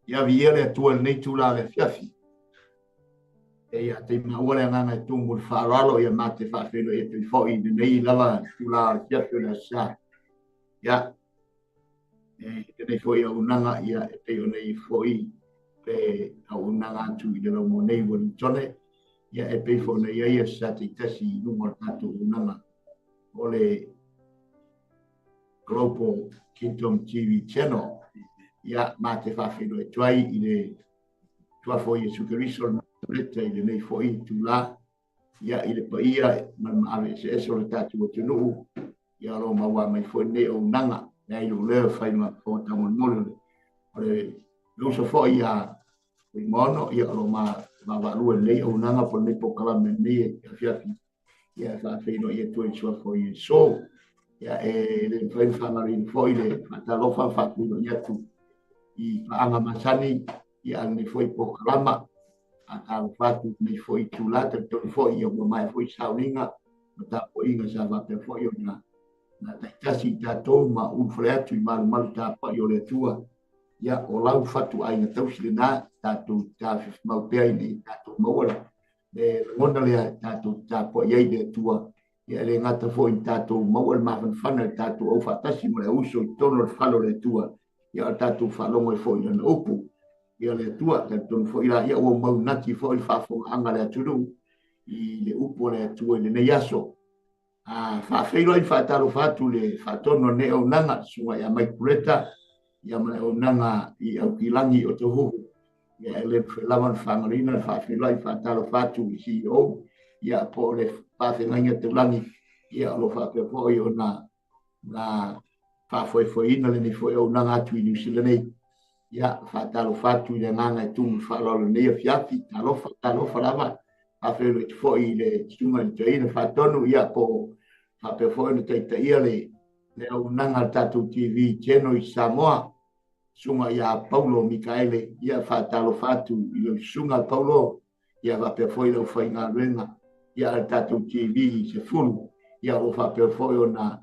Ia viia le Atua i lenei itula o le afiafi. E ia te maua le agaga e tumu i le faaaloalo ia ma te faafeiloai atu ai foi i lenei lava itula o le afiafi o le Aso Sa. Ia, e lenei foi auaunaga ia e pei ona i ai foi le auaunaga atu i le laumua nei Wellingtone, ia e pei foi ona i ai Aso Sa taitasi i luga o le tatou auaunaga o le Global Kingdom TV Channel. Ia, ma te faafeiloai atu ai i le Suafa o Iesu Keriso o le Nasareta i lenei foi itula, ia, i le paia ma le maave eseese o le tatou atunuu, ia o lo o maua mai foi lenei auaunaga. Leai lou leo e fai ma fofoga taumolimoli o le uso foi ia Fuimaono, ia o lo o vaavaalua i lenei auaunaga po o lenei polokalame i lenei afiafi. Ia e faafeiloai atu ai i le suafa o Iesu. Ia e le mafai ona faagaloina foi le faatalofa ma faafeiloai atu i paaga masani ia a lenei foi polokalama. Faatalofa atu i lenei foi itula, talitonu foi ia ua maea foi sauniga ma tapuaiga sa faapea foi ona na taitasi i tatou ma ulufale atu i malumalu tapuai o le Atua. Ia o lau fatuaiga tausi lena, tatou tafifimau pea ina ia tatou maua le lagona lea tatou tapuai ai i le Atua. Ia e le gata foi i tatou maua le mafanafana i le tatou au faatasi ma le auuso i totonu o le fale o le Atua, ia o le tatou faalogo ai foi i lana upu. Ia le Atua, talitonu foi la, ia ua maunati foi le faafofogaaga a le atunuu i le upu a le Atua i lenei aso. A faafeiloai ma faatalofa atu le faatonu o lenei auaunaga, Susuga ia Mike Pureta, ia ma le auaunaga i Aukilagi o Tohuhu. Ia e le mafai lava ona faagaloina le faafeiloai ma faatalofa atu i CEO, ia po o le faafeagaiga taulagi, ia o lo o faapea foi ona na faafoefoeina lenei foi auaunaga atu i Niu Sila nei. Ia, faatalofa atu i le agaga e tumu i le faaaloalo i lenei afiafi. Talofa, talofa lava. Faafeiloai atu foi i le susuga i le toeaina faatonu, ia po o faapea foi ona taitaia le auaunaga a le tatou TV Channel i Samoa, susuga ia Paulo Mikaele. Ia, faatalofa atu i lau susuga Paulo, ia faapea foi le aufaigaluega ia a le tatou TV 10, ia o lo o faapea foi ona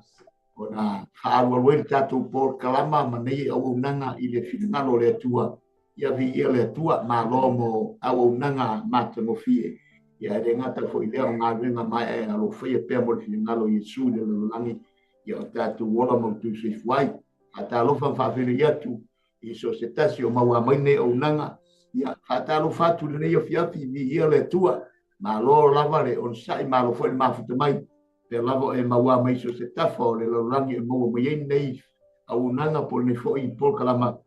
faaalualu ai le tatou polokalama ma nei auaunaga i le finagalo o le Atua. Ia viia le Atua, malo mo auaunaga matagofie. Ia e le gata foi i lea o galuega maeaea o lo o faia pea mo le finagalo o Iesu i le lalolagi, ia o tatou ola ma outou soifua ai. Faatalofa ma faafeiloai atu i so o se tasi o maua mai nei auaunaga. Ia faatalofa atu i lenei afiafi, viia le Atua, malo lava le onosai, malo foi le mafuta mai. Pea lava o e maua mai so o se tafa o le lalolagi e maua mai ai nei auaunaga po o lenei foi polokalama.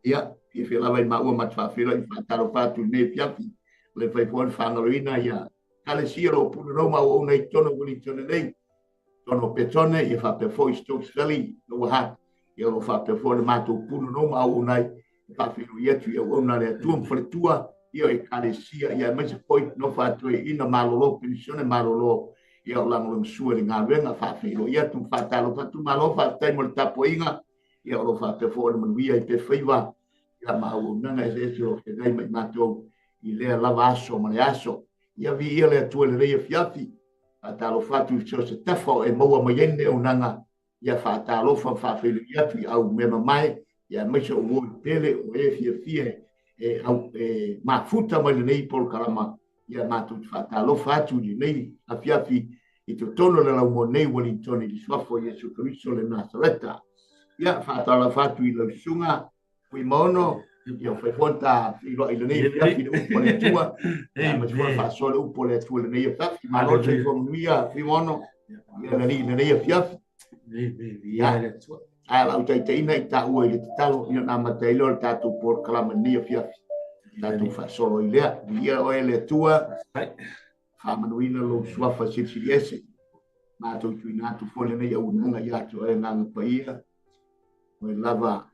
Ia, fiafia lava i maua ma te faafeiloai ma faatalofa atu i lenei afiafi. O le mafai foi ona faagaloina ia Ekalesia o lo o punonou ma auauna i totonu o Wellington nei, totonu o Petone, ia faapea foi Stokes Valley, Lower Hutt, ia o lo o faapea foi le matou punonou ma auauna ai, e faafeiloai atu i auauna a le Atua ma faletua, ia o Ekalesia, ia aemaise foi nofo a toeaiina malolo, penisione malolo, ia o lagolagosua i le galuega, faafeiloai atu ma faatalofa atu, malo faafetai mo le tapuaiga, ia o lo o faapea foi ona manuia ai pea faiva, ia ma auaunaga eseese o lo o feagai ma i matou i lea lava aso ma le aso. Ia viia le Atua i lenei afiafi, faatalofa atu i so o se tafa o e maua mai ai lenei auaunaga, ia faatalofa ma faafeiloai atu i au mea mamae, ia aemaise o uo i pele o e fiafia e, au, e mafuta mai lenei polokalama, ia matou te faatalofa atu i lenei afiafi i totonu o le laumua nei Wellington i le suafa o Iesu Keriso le Nasareta. Ia faatalofa atu i lau susuga Fuimaono, ia fai foi ta feiloai i lenei afiafi i le upu a le Atua. Ia ma foi faasoa le upu a le Atua i lenei afiafi. Malo le soifua manuia Fuimaono, ia le alii i lenei afiafi. Ia, ae o lau taitaiina i taua i le tatalo, ia ona amata ai lea o le tatou polokalama i lenei afiafi. Tatou faasolo ai lea. Viia oe le Atua, faamanuina lou suafa silisili ese. Matou tuuina atu foi lenei auaunaga ia te oe Agaga Paia, oe lava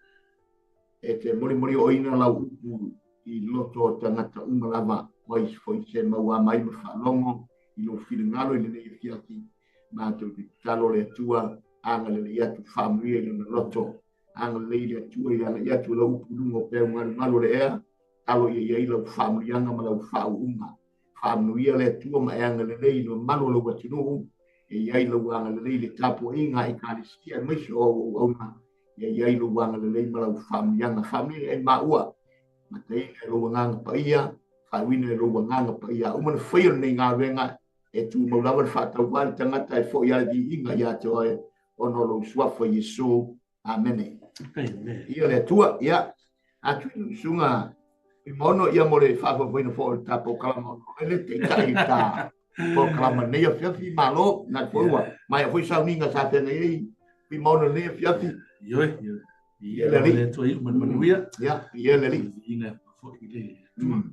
e te molimolioina lau upu i loto o tagata uma lava, o ai foi se maua mai ma faalogo i lou finagalo i lenei afiafi, matou te tatalo le Atua, agalelei atu, faamanuia i lona loto, agalelei le Atua i le agai atu o lau upu i luga o peau galugalu o le ea, alo ia i ai lau faamanuiaga ma lau faauuga. Faamanuia le Atua ma e agalelei i le mamalu o lau atunuu, e i ai lau agalelei i le tapuaiga a Ekalesia aemaise o au auauna, ia i ai lou agalelei ma lau faamanuiaga. Faamanuia i ai maua Mataina e lou Agaga Paia, faauina e lou Agaga Paia. A uma ona faia lenei galuega, e tumau lava le faatauvaa i le tagata e foi lava le viiga ia te oe ona o lou suafa Iesu. Amene. Amen. Ia le Atua, ia, atu i susuga Fuimaono, ia mo le faafoefoeina foi o le ta polokalama ona o le taitai i ta polokalama nei afiafi, malo, na foi ua maea foi sauniga sa feagai ai Fuimaono nei afiafi. Ioe, ioe. Ia le Alii. Le Atua iu ma le manuia. Ia, ia le Alii. Viiga foi i le Atua.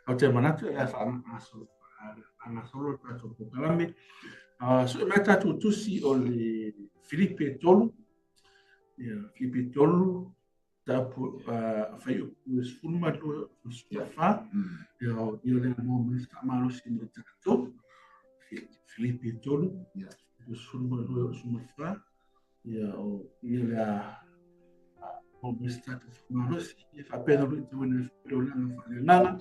Ou te manatu e faagasolo le tatou polokalame. Sue mai tatou tusi o le Filipe 3. Ia, Filipe 3, tapu faiupu 12 14. Ia, o ia le mo mai faamalosi mo tatou. Filipe 3, 12 14. Ia, o ia le a o mai se tatou faamalosi, ia faapea na luitauina e le olaga faaleagaga.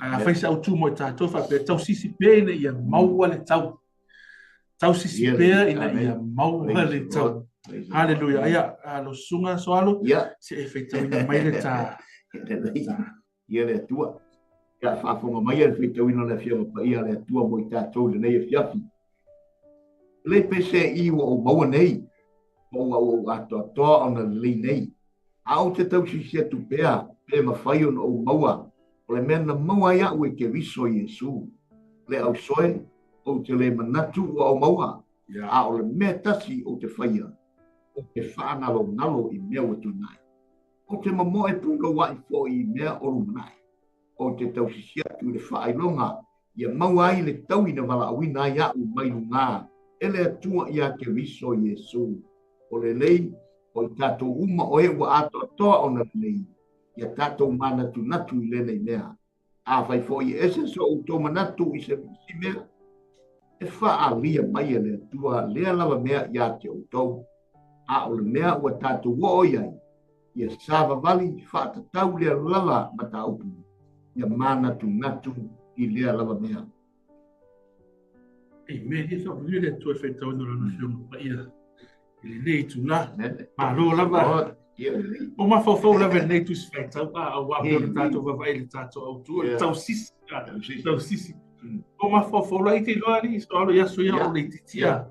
A fai se autu mo i tatou faapea tausisi pea ina ia maua le tau. Tausisi pea ina ia maua le tau. Haleluia. Aia, alo susuga Soalo, se e faitauina mai le ta. Ia le Atua. Ia faafofoga mai le faitauina o le Afioga Paia a le Atua mo i tatou i lenei afiafi. Lelei pe se i ua ou maua nei, ma ua ou atoatoa ona lelei nei. A ou te tausisi atu pea, pe mafai ona ou maua, o le mea na maua ai a'u e Keriso Iesu. Le ausoe, ou te le manatu ua ou maua, a o le mea tasi ou te faia, ou te faanalonalo i mea ua tuanai. Ou te momoe punouaʻi foi i mea o lumanai. Ou te tausisi atu i le faailoga ia maua ai le taui na valaauina ai aʻu mai lugā e le Atua iā Keriso Iesu. O lelei, o i tatou uma o e ua atoatoa ona lelei, ia tatou manatunatu i lenei mea. Afai foi e ese so outou manatu i se isi mea, e faaalia mai e le Atua lea lava mea iā te outou. A o le mea ua tatou oo i ai, ia savavali faatatau lea lava mataupu, ia manatunatu i lea lava mea. Amen. Ia faamanuia le Atua i faitauina o Lana Afioga Paia i lenei itula. Malo lava. O mafaufau lava i lenei tusi faitau, a aua pei ona tatou vaavaai i le tatou autu, o le tausisi, tausisi. O mafaufau la i te iloa alii soalo i aso ia o le itiiti a.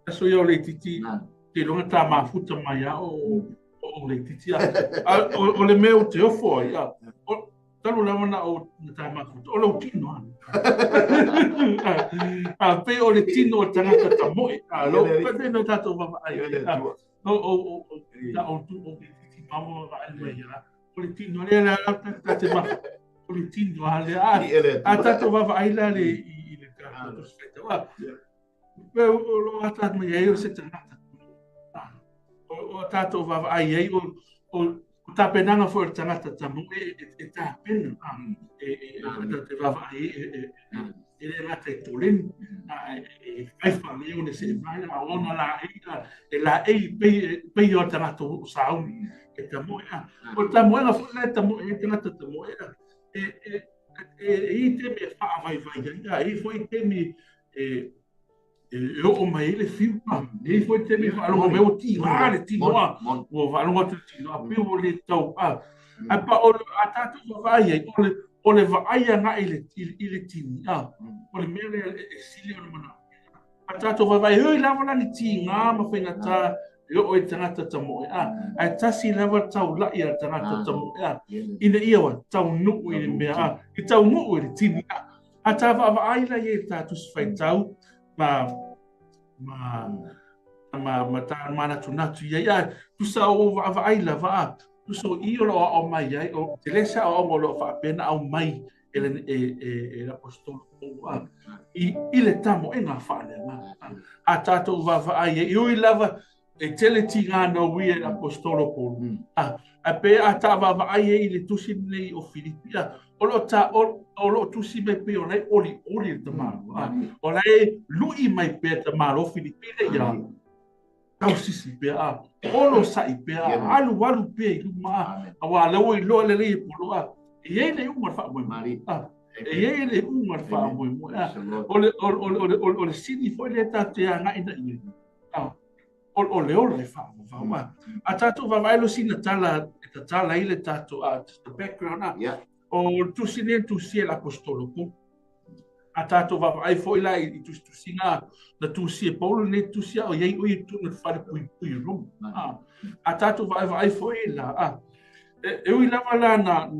Aso ia o le itiiti, te iloa ta mafuta mai a o o le itiiti a. O le mea ou te ofo ai, a, talu lava na ou na ta mafuta, o lou tino a. A pei o le tino o le tagata tamoe, a lo pe no tatou vaavaai. O o o ta o tu o itiiti maua vaai mai a. O le tino lea la ta te mafuta. O le tino a le a. A tatou vaavaai la le i le tatou tusi faitau. A pe o lo ata mai ai o se tagata. O tatou vaavaai ai o o tapenaga foi o le tagata tamoe e tapena e tatou te vaavaai ai e le gata e toleni e fai faaleo le seevae a ona laei e laei pei o le tagata o sauni e tamoe a. O le tamoega foi la e tamoe ai tagata tamoe e e i taimi e faavaivai ai, a e i foi taimi e e oo mai ai le fiu e i foi taimi e faalogo mai ua tiga le tino a ua faalogo atu le tino a pei ua le tau a ae pa o a tatou vaavaai ai o le o le vaai agai i le i le tini a o le mea lea e sili ona manaomia a tatou vaavaai oi lava la ni tiga ma faigata e oo i le tagata tamoe a ae tasi lava taulai a le tagata tamoe a ina ia ua taunuu i le mea a i taunuu i le tini a A ta vaavaai la i ai i le ta tusi faitau ma ma ma ma ta manatunatu i ai a tusa o vaavaai lava a tusa o i o lo o aʻo mai ai o tele se aoaoga o lo o faapea ona aumai e le e e e le aposetolo Paulo a i i le tamoega faaleagaga a tatou vaavaai ai e ui lava e tele tiga na uia e le aposetolo Paulo a a pe a ta vaavaai ai i le tusi lenei o Filipi a o lo ta o lo tusi mai pei o la e olioli le tamaloa o la e lui mai pea tamalo Filipi le ia tausisi pea a onosaʻi pea a alualu pea i luma a auā lea ua iloa lelei e Paulo a e i ai le iuga o le faamoemoe a e i ai le iuga o le faamoemoe a o le o le o le o le sini foi lea tatou te agaʻi naʻi ai a. O le ola e whaavavau. A tātou vaavaai lo sina tala e tatala ai le tātou just the background. O le tusi nei le tusi e le apostolo Paulo. A tātou vaavaai foi la i tusitusiga na tusi e Paulo lenei tusi a o iai o ia i totonu o le fale puipui o Roma. A tātou vaavaai foi la e ui lava la na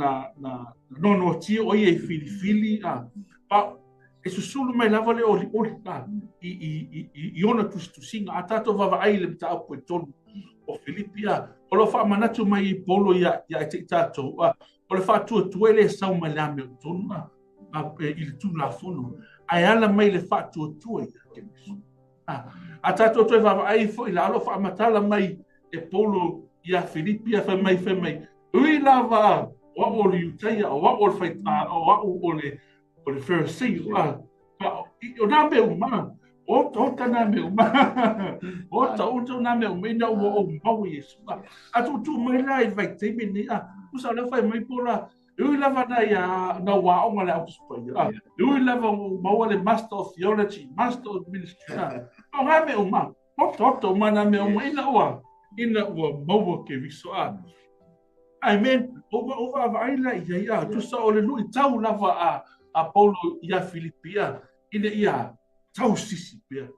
noanoatia o ia i filifili pa e susulu mai lava le olioli i ona tusitusiga. A tātou vaavaai i le mataupu e 3 o Filipi o lo faamanatu mai i Paulo ia ia te i tātou o le faatuatua e le sau mai le ame o tonu i le Tulafono ae ala mai le faatuatua ia Keriso. A tātou toe vaavaai foi la o lo faamatala mai e Paulo ia Filipi fai mai ui lava o au o le Iutaia o au o le faita o au o le Pharisee o nā mea uma o ta nā mea uma o ta nā mea uma ina ua o mau Iesu a tuutuu mai la i vaitaimi nei usa o lea fai mai po la ui lava na ia na uaoga le autusipaia ui lava ua maua le Master of Theology, Master of Ministry o ngā mea uma o uma nā mea uma ina ua maua Keriso Amen. O vaavaai la ia ia tusa o le lui tau lava a Paulo ia Filipia ina ia tau sisi pea.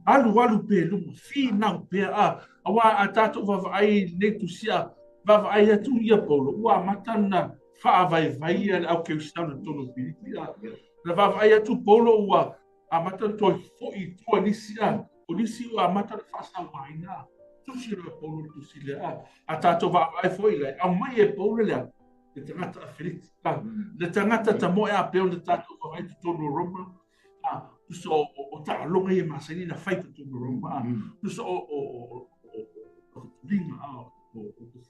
Alu alu pe luma finau pea aua a tātou vaavaai nei tusia vaavaai atu ia Paulo ua amata na faavaivai ia le au kerisiano i totonu o Filipia. Na vaavaai atu Paulo ua amata na toe fo'i i tua nisi o nisi ua amata na faasauaina. Tusi loa e Paulo le tusi lea a tātou vaavaai foi la aumai e Paulo lea le tagata a Filipi le tagata tamoe a pea o le tātou vaavaai totonu o Roma tusa o taaloga ia masani na fai totonu o Roma tusa o fetuliga o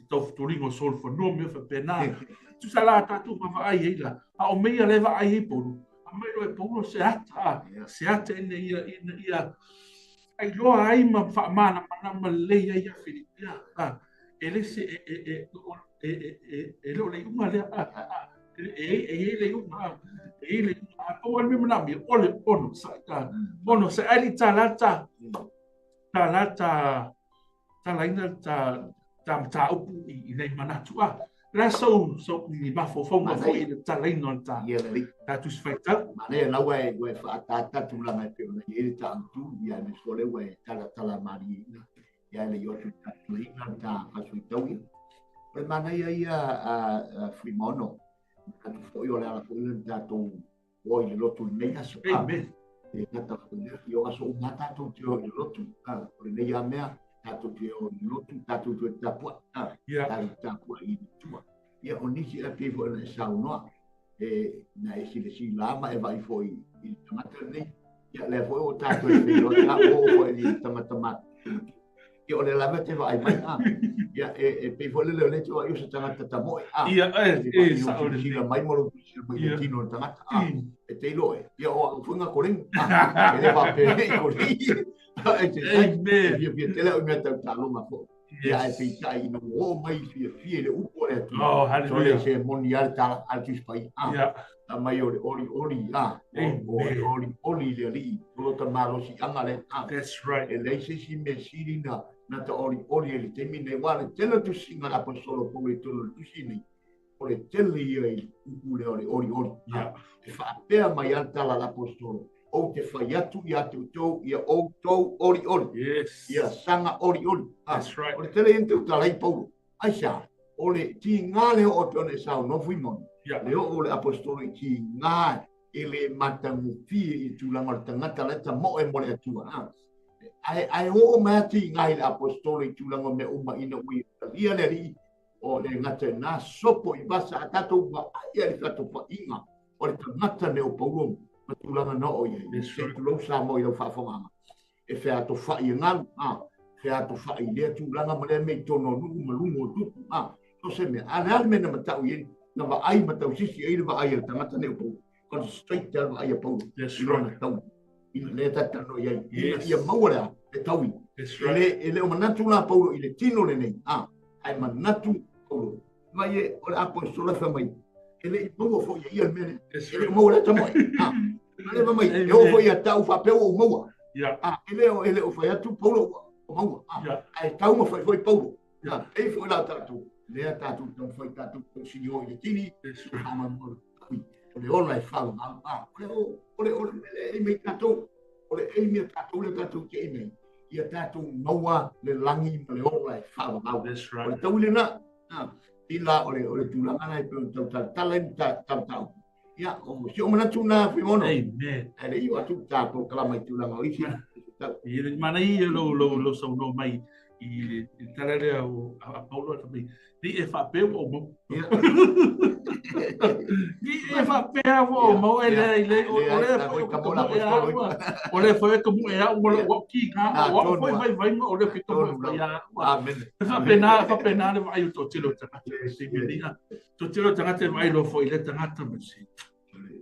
taufutuliga o solofanua mea faapena tusa la tātou vaavaai ai la a o meia le vaai ai Paulo aumai loa e Paulo se ata se ata ina ia ai loa ai ma faamalamalama lelei ai ia Filipia e le se e le o le iuga lea e i le iuga e i le iuga o le mea manaomia o le ono sa ai talata talaina ta mataupu i nei manatu la sau ni mafaufauga foi i le talaina o le ta tusi faitau. Manaia lau ua e faatatatu laga e pei ona i ai le taautu ia aemaise foi o lea ua e talatala malieina ia e le i o atu i le talatalaina le ta faasoitau ia. O le manaia ia Fuimaono manatu foi o le ala foi lea na tatou o i le lotu i lenei aso. Amen. E gata foi lea i o aso uma tātou te o i le lotu. O lenei a mea tātou te o i le lotu, tātou te tapuai. Tātou tapuai i le tua. Ia o nisi a pei foi na e saunoa. E na e silasila ma e vaai foi i le tagata lenei. Ia lea foi o tātou e feiloai a o foi i le tagata matutua. Ia o le lava te vaai mai ia e pei foi le lea te vaai o se tagata tamoe ia e sao le silasila mai ma lou silasila mai le tino o le tagata e te iloa e ia o au foi nga koleni e le faapea i koleni e te Amen. Fiafia tele au i mea tautaloga foi ia e peitai ina ua oo mai fiafia i le upu o le Atua. Oh, hallelujah. So le se moni a le tala a le Tusi Paia mai o le oli oli o le oli oli le alii o lota malosiaga le That's right. E leai se isi mea sili na ta oli oli e le taimi nei ua le tele o tusiga a le aposetolo Paulo i totonu o le tusi nei o le tele ia i upu lea o le oli oli e faapea mai a le tala a le aposetolo ou te fai atu ia te outou ia outou oli oli. Yes. Ia saga oli oli. That's right. O le tele ia na tautala ai Paulo. Ai sa, o le tiga le oo e pei ona e saunoa Fuimaono. Le oo o le apostolo i tiga e le matagofie i le tulaga o le tagata la e tamoe mo le Atua. Ae oo mai a tiga i le apostolo i tulaga o mea uma ina ua ia talia le alii o le gata i na sopo i vasa a tatou vaai a le featofaiga o le tagata nei o Paulo ma tulaga na oo i ai. Se tulou Samoa i lau faafofogaaga. E featofai e galu, featofai i lea tulaga ma lea mea i totonu o nuu ma luga o tupu, so se mea. A le a le mea na matau i ai, na vaai ma tausisi ai le vaai a le tagata nei o Paulo. Kana straight le vaai a Paulo i lona tau. Ina lea tatalanoa i ai. Ina ia maua le a, le taui. E le o manatu la Paulo i le tino lenei, ae manatu Paulo. Mai e o le apostola fai mai, e le i maua foi e ia le mea lea. E le o maua lea tamoe. A le mai, e oo foi ia tau faapea ua ou maua. E le o fai atu Paulo o maua. Ae tau ma fai foi Paulo. E foi la tatou. Lea tatou tau fai tatou tau i le tini. O le ola e whalamau. O le e mei tatou. O le e mea tatou le tatou te e mei. Ia tatou maua le langi ma le ola e whalamau. That's right. O le tau le na. Ila o le tulaga na e pe tau tala i tau tau. Ia, o si o manatu na Fuimaono. Amen. Ele i o atu tātou kalama i tulaga o isi. Ia le mana i lo saunoa mai i le tala lea o a Paulo a mai. Ni e whapea o mau. Ni e whapea o mau e le le o le foi o le foi ka mu e a o le ki ka o foi vai vai o le ki to ia. Amen. Whapena le vai o to tilo tangata se me ni. To tilo tangata mai lo foi le tangata me se.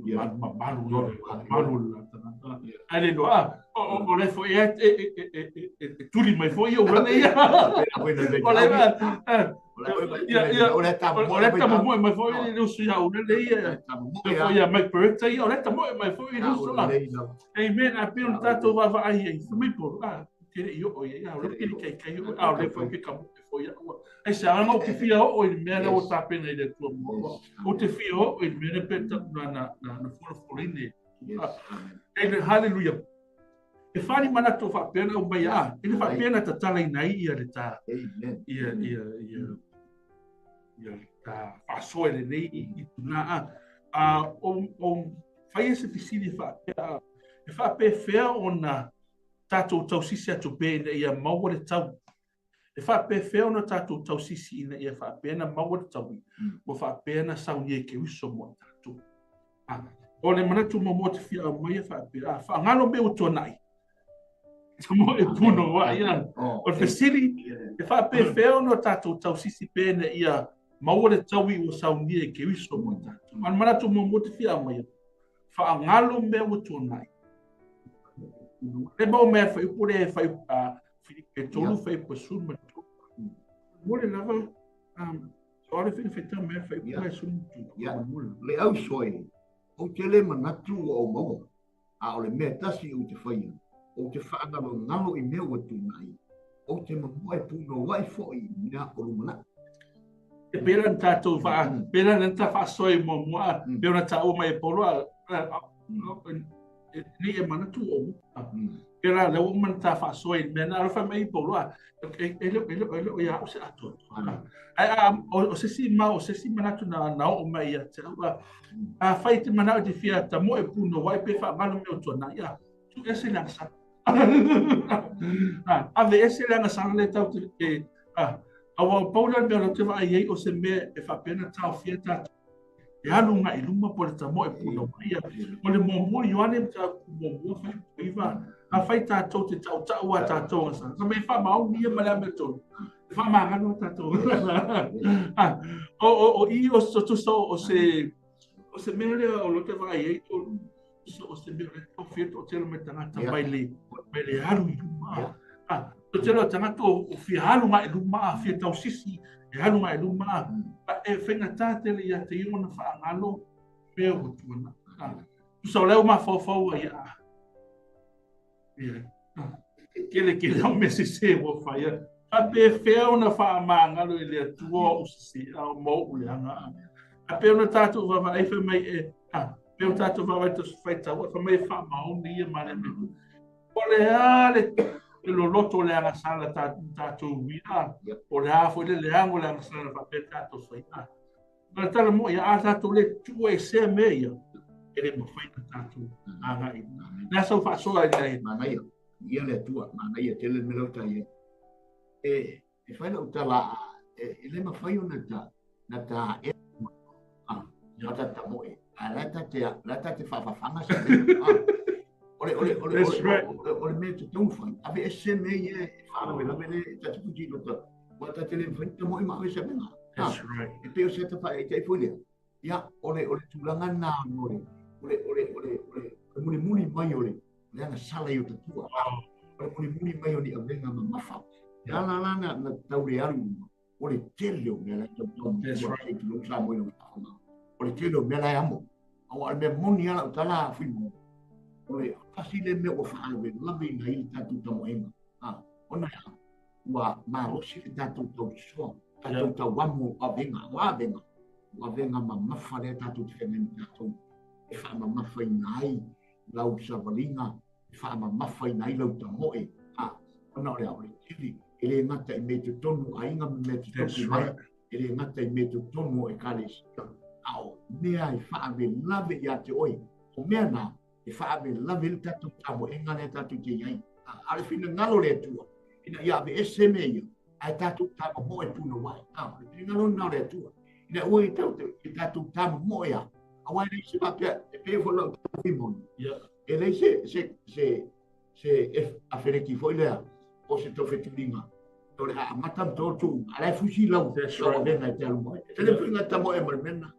Malu malu la tangata. Ale lo a o le foi e tuli mai foi o le ia. O le o le ta mo mai foi le usu ia o le ia. Foi ia mai birthday o le ta mo mai foi le usu la. Amen. A pe un tato va va ai ai mai por a ke i o ia o le ke ke ke o a le foi ke ka mo foi ia. Ai se ana o ke fia o i mea le o ta pena i le tua mo. O te fia o i mea le pe na na na folafoline. Hallelujah. E whani mana tō whapena o mai a. E le whapena tatala ina ia le tā. Ia, ia, ia. Ia tā whasoe le nei i tuna a. O whai e se fisili whapea. E whapea whea o na tātou tausisi atu pē ina ia maua le tau. E whapea whea o na tātou tausisi ina ia whapea na maua le tau. Ua whapea na saunia ke uso mo tātou. O le manatu mo te fia au mai e whapea. Whaangalo me o tuanai. Mo e puno wa ia. O le fesili, e whapea whea o na tātou tausisi pē ina ia maua le tau i ua saunia e ke uso mo tātou. O le manatu mo te fia au mai. Whaangalo me o tuanai. Le mau mea whai upure e whai Filipe tolu whai pasun ma tolu. Mo le lava, so ale whai whai mea whai upure sun tu. Le au soe, o te le manatu o maua, a o le mea tasi o te whaia, o te whaangalo ngalo i mea ua tūnai, o te mamua e pūno wai foi mea o lumana. E pera ni tātou wha, pera ni tā whaasoe mua mua, pera ni tā o mai e polo, ni e manatu o mua. Pera le o mana tā whaasoe, mea na alofa mai polo, e leo ia o se atoa. O se si ma, o se si manatu na o mai ia te aua. A whai te manau te fia ta mo e pūno wai pe whaangalo mea o tuana ia. Tu ese le angasala. Ave ese le angasala le tau te awa paula mea lo te waa iei o se mea e whapena tau fia tātou. E alu ngā i luma po le ta mo e pūno mai ia. O le muamua Ioane ta muamua whai poiva. A whai tātou te tau tau a tātou angasala. Sa mea wha maoni ia ma le ame tonu. Wha maangano a tātou. O i o tusa o se mea lea o lo te waa iei o se mea le tau fia tō telo me tangata mai le alu i luma. Tō telo tangata o fia alu ngā i luma, fia tau sisi e alu ngā i luma. E whainga tātele ia te iona whaangalo mea o tuana. Tusa o leo mawhauwhau a ia. Kele kele au me sese o whaia. A pe whea ona whaamangalo i le atua o sese au mou le anga. A pe ona tātou wawa ai whai mai e. Pe o tātou wawa i whai tau, whai mai whaamaoni ia mare me. O le a le loloto le angasala tātou wia. O le a foi le leango le angasala whapea tātou whai a. Ma tala mo ia a tātou le tua e sea me ia. E le mawhai na tātou anga i. Nā sau whaasoa i nei. Manaia, ia le atua, manaia tele me lauta ia. E whai lau tala, e le mawhai o na tā e na ta ta moe. A la ta te whawhawhanga sa te. O le mea te tau whai. Ave e se mea ia e wharawe lawe le ta te puti lota. Wa ta te le whai ta moe ma ave se menga. That's right. E peo se ta whai e te i lea. Ia, o le tūlanga nā o le muli muli mai o le anga sala i o tatua. O le muli muli mai o ni awenga ma mawha. Ia la la na tau le alu. O le tele o mea lai tau tau. That's right. O le tele o mea lai amo. Au ale mea moni ala o tala whimo. O le kasi le mea o whaalawe, lawe ina i tātou tamoenga. Ona ua malosi le tatou tausoa, tatou tauamu o avega, o avega, o avega mamafa lea tatou te feagai ma tatou, e faamamafaina ai lau savaliga, e faamamafaina ai lau tamoe. Ona o le ao le tele, e le gata i mea totonu o aiga ma mea totonu mai, e le gata i mea totonu o ekalesia, a o mea e faavelave ia te oe, o mea na e faavelave le tatou tamoega lea tatou te iai. A o le finagalo le Atua, ina ia aveese mea ia, ae tatou tamomoe punouai. O le finagalo lena o le Atua, ina ua i tatou tamomoe a, aua e leai se faapea, e pei foi lau tau. E leai se afeleki foi lea, o se taufetuliga, o le aamata ma tō a lai fusi lau, lau avega e te alu mai. Te le fuinga tamoe ma le mena,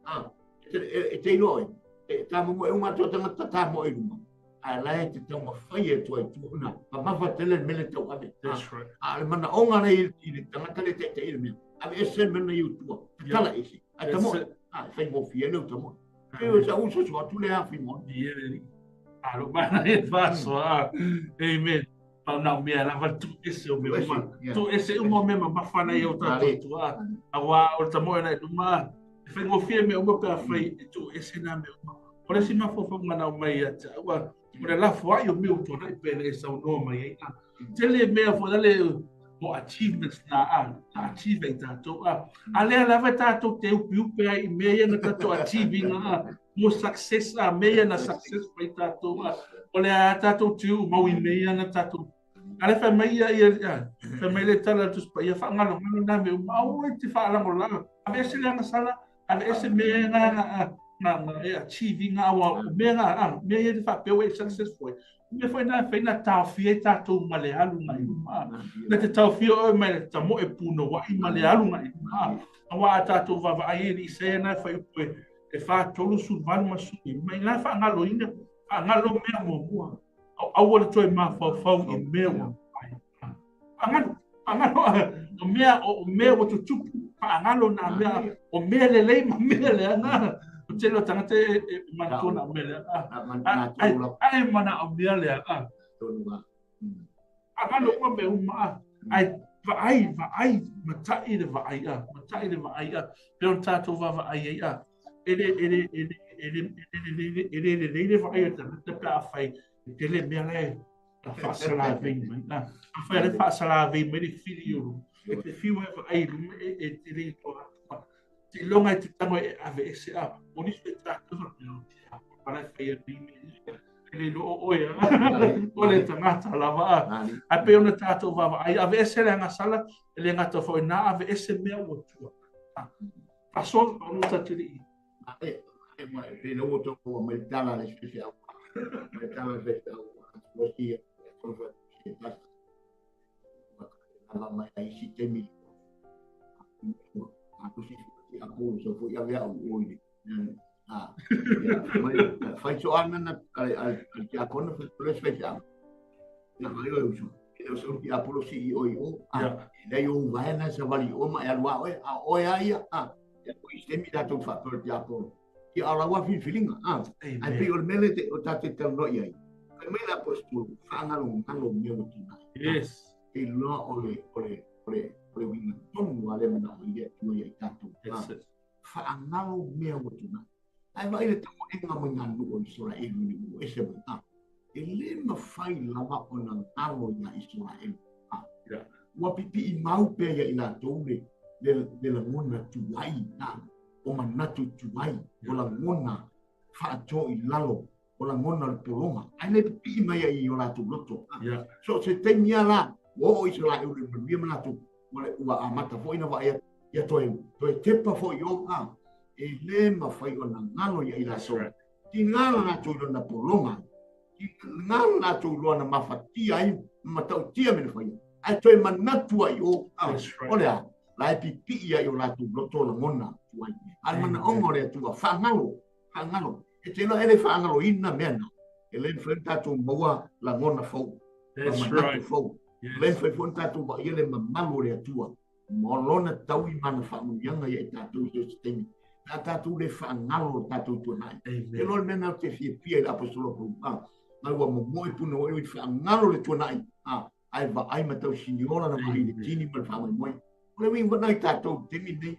e te iloa oe, e tamomoe uma atu o tagata tamoe i luma, a lai te taumafai e tua i tua na, mamafa tele le mele tau ave. A le manaoga lea i le tagata le taita'i le mea, ave ese le mea i tua, tatala ese, ae tamoe, e faigofie le tamoe. E o sa uso so atu le afi mo. Alo mana e faasoa. Amen. Pau na mea lava tu ese o mea uma. Tu ese uma o mea mamafa na i au tatou tua. Aua o le tamoe na i luma. E faigofie mea uma pe afai e tu ese na mea uma. O le isi mafaufauga na aumai ia te au, o le lafo ai o mea ua tuanai pe le e saunoa mai ai. Tele mea foi lale o achievements na a, na achieve ai tatou a. A lea lava tatou te upiupe ai i mea ia na tatou achieving a, mo success a, mea ia na success mai tatou a. O le a tatou tiu mau i mea ia na tatou. A le fai mai ia, ia, fai mai le tala tu spa ia whaangalongalo nā me uma, au e te whaalango. Ave ese le angasala, ave ese mea na na na na e achieving a o mea na a mea ia te whaapeo e successful. Mea foi na fai na taofia i tatou ma le alu ngai luma. Na te taofia oe mai le tamoe punouai ma le alu ngai luma. Aua a tatou vaavaai e le Isaia na fai upu e 48 ma sui. Mai na faagaloina, faagalo mea muamua. Aua le toe mafaufau i mea ua mai. Faagalo, faagalo, o mea ua tutupu, faagalo na mea, o mea lelei ma mea leaga. O tele o tagata e manatua na o mea leaga. Ai mana o mea leaga. Faagalo uma mea uma. Ai vaai, vaai, matai le vaai a, matai le vaai a. Pe o tatou vaavaai ai a. E le, e le, e le, e le, e le, e le, le vaai a tagata pe a fai. E tele mea le a faasalavei mai. A fai le faasalavei mai le fili o luma. E te fiu e vaai luma e tele i toa. Te longa e te tango e ave ese a. O nisi e tatou whapea o te a. Para e whai a nei me. E le loo oe a. O le tangata lava a. A pe ona tatou vaavaai. Ave ese le angasala. E le ngata foi na ave ese mea ua tua. Fasoa o no tatili i. E le ua tau mai tala le spese au. Mai tala le spese au. O si o se tasa. Ala mai ai si temi. A tu si a ko so fo ia vea o i. A mai fai so ana na al al kia kona fa le spese au. Na mai o uso. E o so ki apolo si o i o. A le yo vai na sa vali o ma e alua o a o ia ia. A o i temi da tu fa per ti apolo. Ki ala wa filfilinga. A ai pe o le mele te o tate tau no iai. Ai mai la apostolo whaangalo ngalo mea o tina. Yes. E loa o le o le o le o le winga tonu a le mana o ia tua ia i tatou. That's it. Whaangalo mea o tina. Ai vai le tamo enga mai ngā nuu o Israel ni o ese mai. A e le mawhai lava o na ngalo ia Israel. A ua pipi i mau pea ia i latou le le lagona tuai. A o manatu tuai. O lagona whaatō i lalo. O lagona le pologa. Ai le pipi mai ai o latou loto. So se taimi a la, ua oo Israel le manuia ma latou. Ua amata foi na vaai ia toe toe tepa foi o a. E le mawhai o na ngalo ia i latou. Ti ngalo latou i lona pologa. Ti ngalo latou i lona mafatia ai matautia me le whaia. Ai toe manatu ai o. O lea, la e pipi ia i o latou loto lagona tuai. A le manaoga o le Atua, whaangalo, whaangalo. E te loa ele whaangalo ina mea na. E le mawhai tatou maua lagona fau. That's right. Fau. Le mawhai fo tatou wa ia le mamalu o le Atua. Ma lona tau i mana whaamuianga ia i tatou i se taimi. A tatou le whaangalo o tatou tuanai. E loa le mea na te fiafia i le apostolo Paulu. A, mai ua momoe puna o i whaangalo le tuanai. A, Ae vaai ma tausiniola na vaai i le tini ma le faamoemoe. O le uiga foi lena i tatou i le taimi lenei,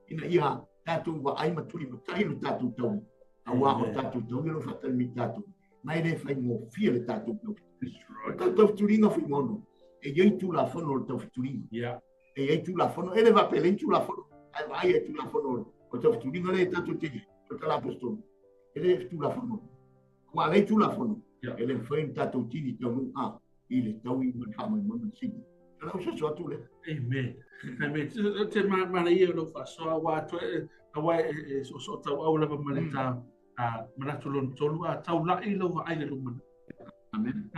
ina ia tatou vaai ma tulimatai lo tatou taui, aua o tatou taui o lo o faatalimi i tatou, ma e le faigofie le tatou taufetuliga. O le tatou taufetuliga Fuimaono, e i ai Tulafono o le taufetuliga. E i ai Tulafono, e le faapea e leai ni Tulafono, ae vaai i Tulafono o le taufetuliga lea tatou te i ai, o le tala aposetolo, e le Tulafono. Aua a leai Tulafono, e le mafai ona tatou tini taunuu i le taui ma le faamoemoe ma le sini. O lau soso atu lea. Amen. Amen. Te manaia o lou faasoa, aua toe, aua e soosoo tauau lava ma le ta manatu lona tolu, a taulai lau vaai le lumanai. Amen.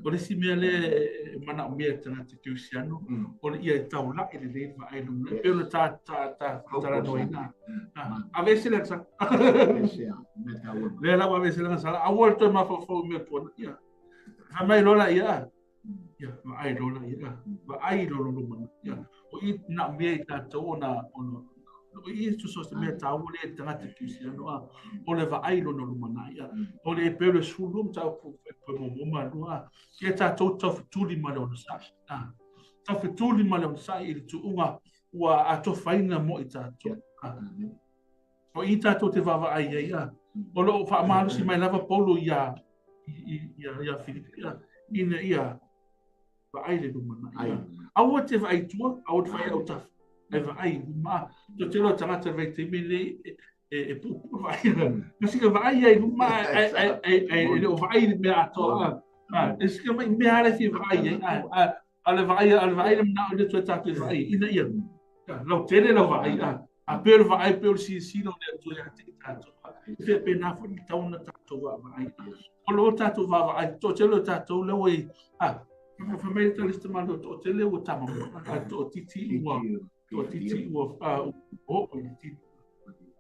O le isi mea lea e manaomia e tagata kerisiano, o le ia e taulai lelei le vaai lumanai. Pei ona ta talanoaina. Aveese le agasala. Lea la ua aveese le agasala. Aua le toe mafaufau i mea tuanai. Fai mai loa la ia, ia, vaai loa la ia, vaai loa lo lumanai. Ia, o i manaomia i tatou ona, ona, o i tusa o se mea taua lea i tagata kerisiano, a, o le vaai lona lumanai. Ia, o le Hebeu le 12 mataupu pe muamua ma lua, a, ia tatou taufetuli ma le onosai. A, taufetuli ma le onosai i le tuuga ua atofaina mo i tatou. A, o i tatou te vaavaai ai, a, o lo o faamalosi mai lava Paulo ia ia Filipi, a, ina ia vaai le lumanai. Aua te vaai tua, aua te vaai autafa, ae vaai i luma. To tele o tagata le vaitaimi lenei e puupuu vaai. Ma sika vaai ai luma, ae le o vaai i le mea atoa. E sika mai mea ale fia vaai ai. A le vaai, a le vaai le manao le toe tatou vaai ina ia lautele lau vaai, a pei o le vaai, pei o le silasila o le Atua ia te i tatou. E faapena foi le tatau ona tatou vaavaai. O lo tatou vaavaai, toatele o tatou lea ua i, a, fai mai le tala malo, toatele ua tama, a toatiti ua, toatiti ua, oo i le tino.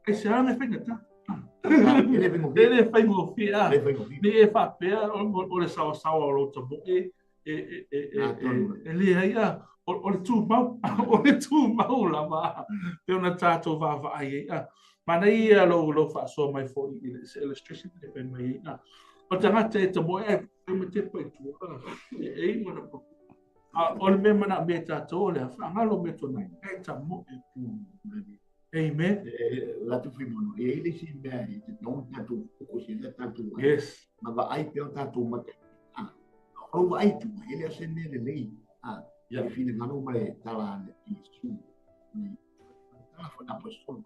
Ai se ana faigata. E le faigofie, a. Ne i e faapea o le saoasaoa o lou tamoe e leai, a, o le tumau, o le tumau lava, pe ona tatou vaavaai ai. A, manaia ia lou faasoa mai foi i le se illustration e fai mai ai. A, o tagata e tamoe ai, e ma tepa i tua, e i mana pa. A, o le mea manaomia e tatou, o le a faagalo mea tuanai, e tamoe pū. Amen. Latu Fuimaono, e i ai le isi mea e te tau tatou focus i le tatou ai. Yes. Ma vaai pea o tatou mata. O lou vaai tua, e le o se mea lelei. E finagalo ma le tala a le Iesu. Le tala foi na apostolo.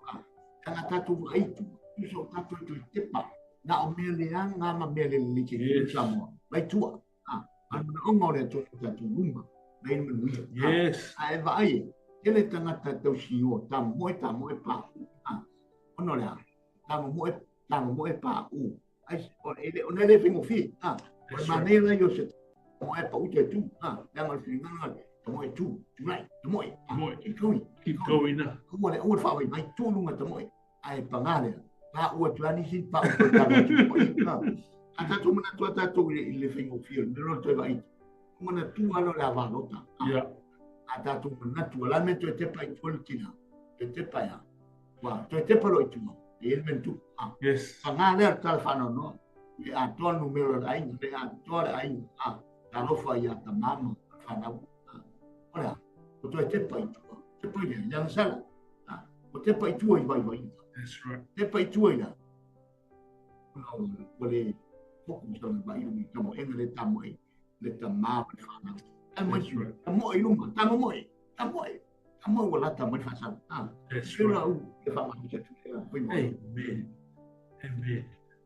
Tala tatou vaai tua, tusa o tatou i toe tepa. Na o mea leaga ma mea lelei ke yes. Samoa. Vai tua. A le manaoga o le Atua i tatou luma, mai le manuia. Yes. A e vaai e, tele tagata tausiō, tamomoe, tamoe paʻu. Ona o le a? Tamomoe, tamomoe paʻu. Ai, o e le, ona e le faigofie. O le manaia la ia o se tamoe paʻu toe tu. Leaga o le finagalo, tamoe tu, tulai, tamoe. Tamoe. Keep going. Keep going. Aua le, aua le faavaivai, tu luga tamoe. Ae pagā lea, paʻu atu lava nisi, paʻu toe tala atu foi. A tatou manatu lava tatou i le faigofie o le mea lea o le toe vaai, manatu lava lea o le avalota. A tatou manatu, o le a le mea toe tepa i tua le tina, toe tepa e a? Ua toe tepa loa i tua, e i ai le mea na tupu. Yes. Pagā lea o le tala faanoanoa, le atoa le numera o le aiga, le atoa le aiga, talofa ia tamā ma fanau. O le a? O toe tepa i tua, tepa i le, le agasala. O tepa i tua i vaivaiga. That's right. Tepa i tua i la. Ua le foku sa na vai i tamoega le tamoe, le tamā ma le whanau. That's right. Tamoe i luma, tamoe, tamoe. Tamoe ua lata mai le faasau. That's right. right. u e whaamahia atu le a mo. Amen. Amen.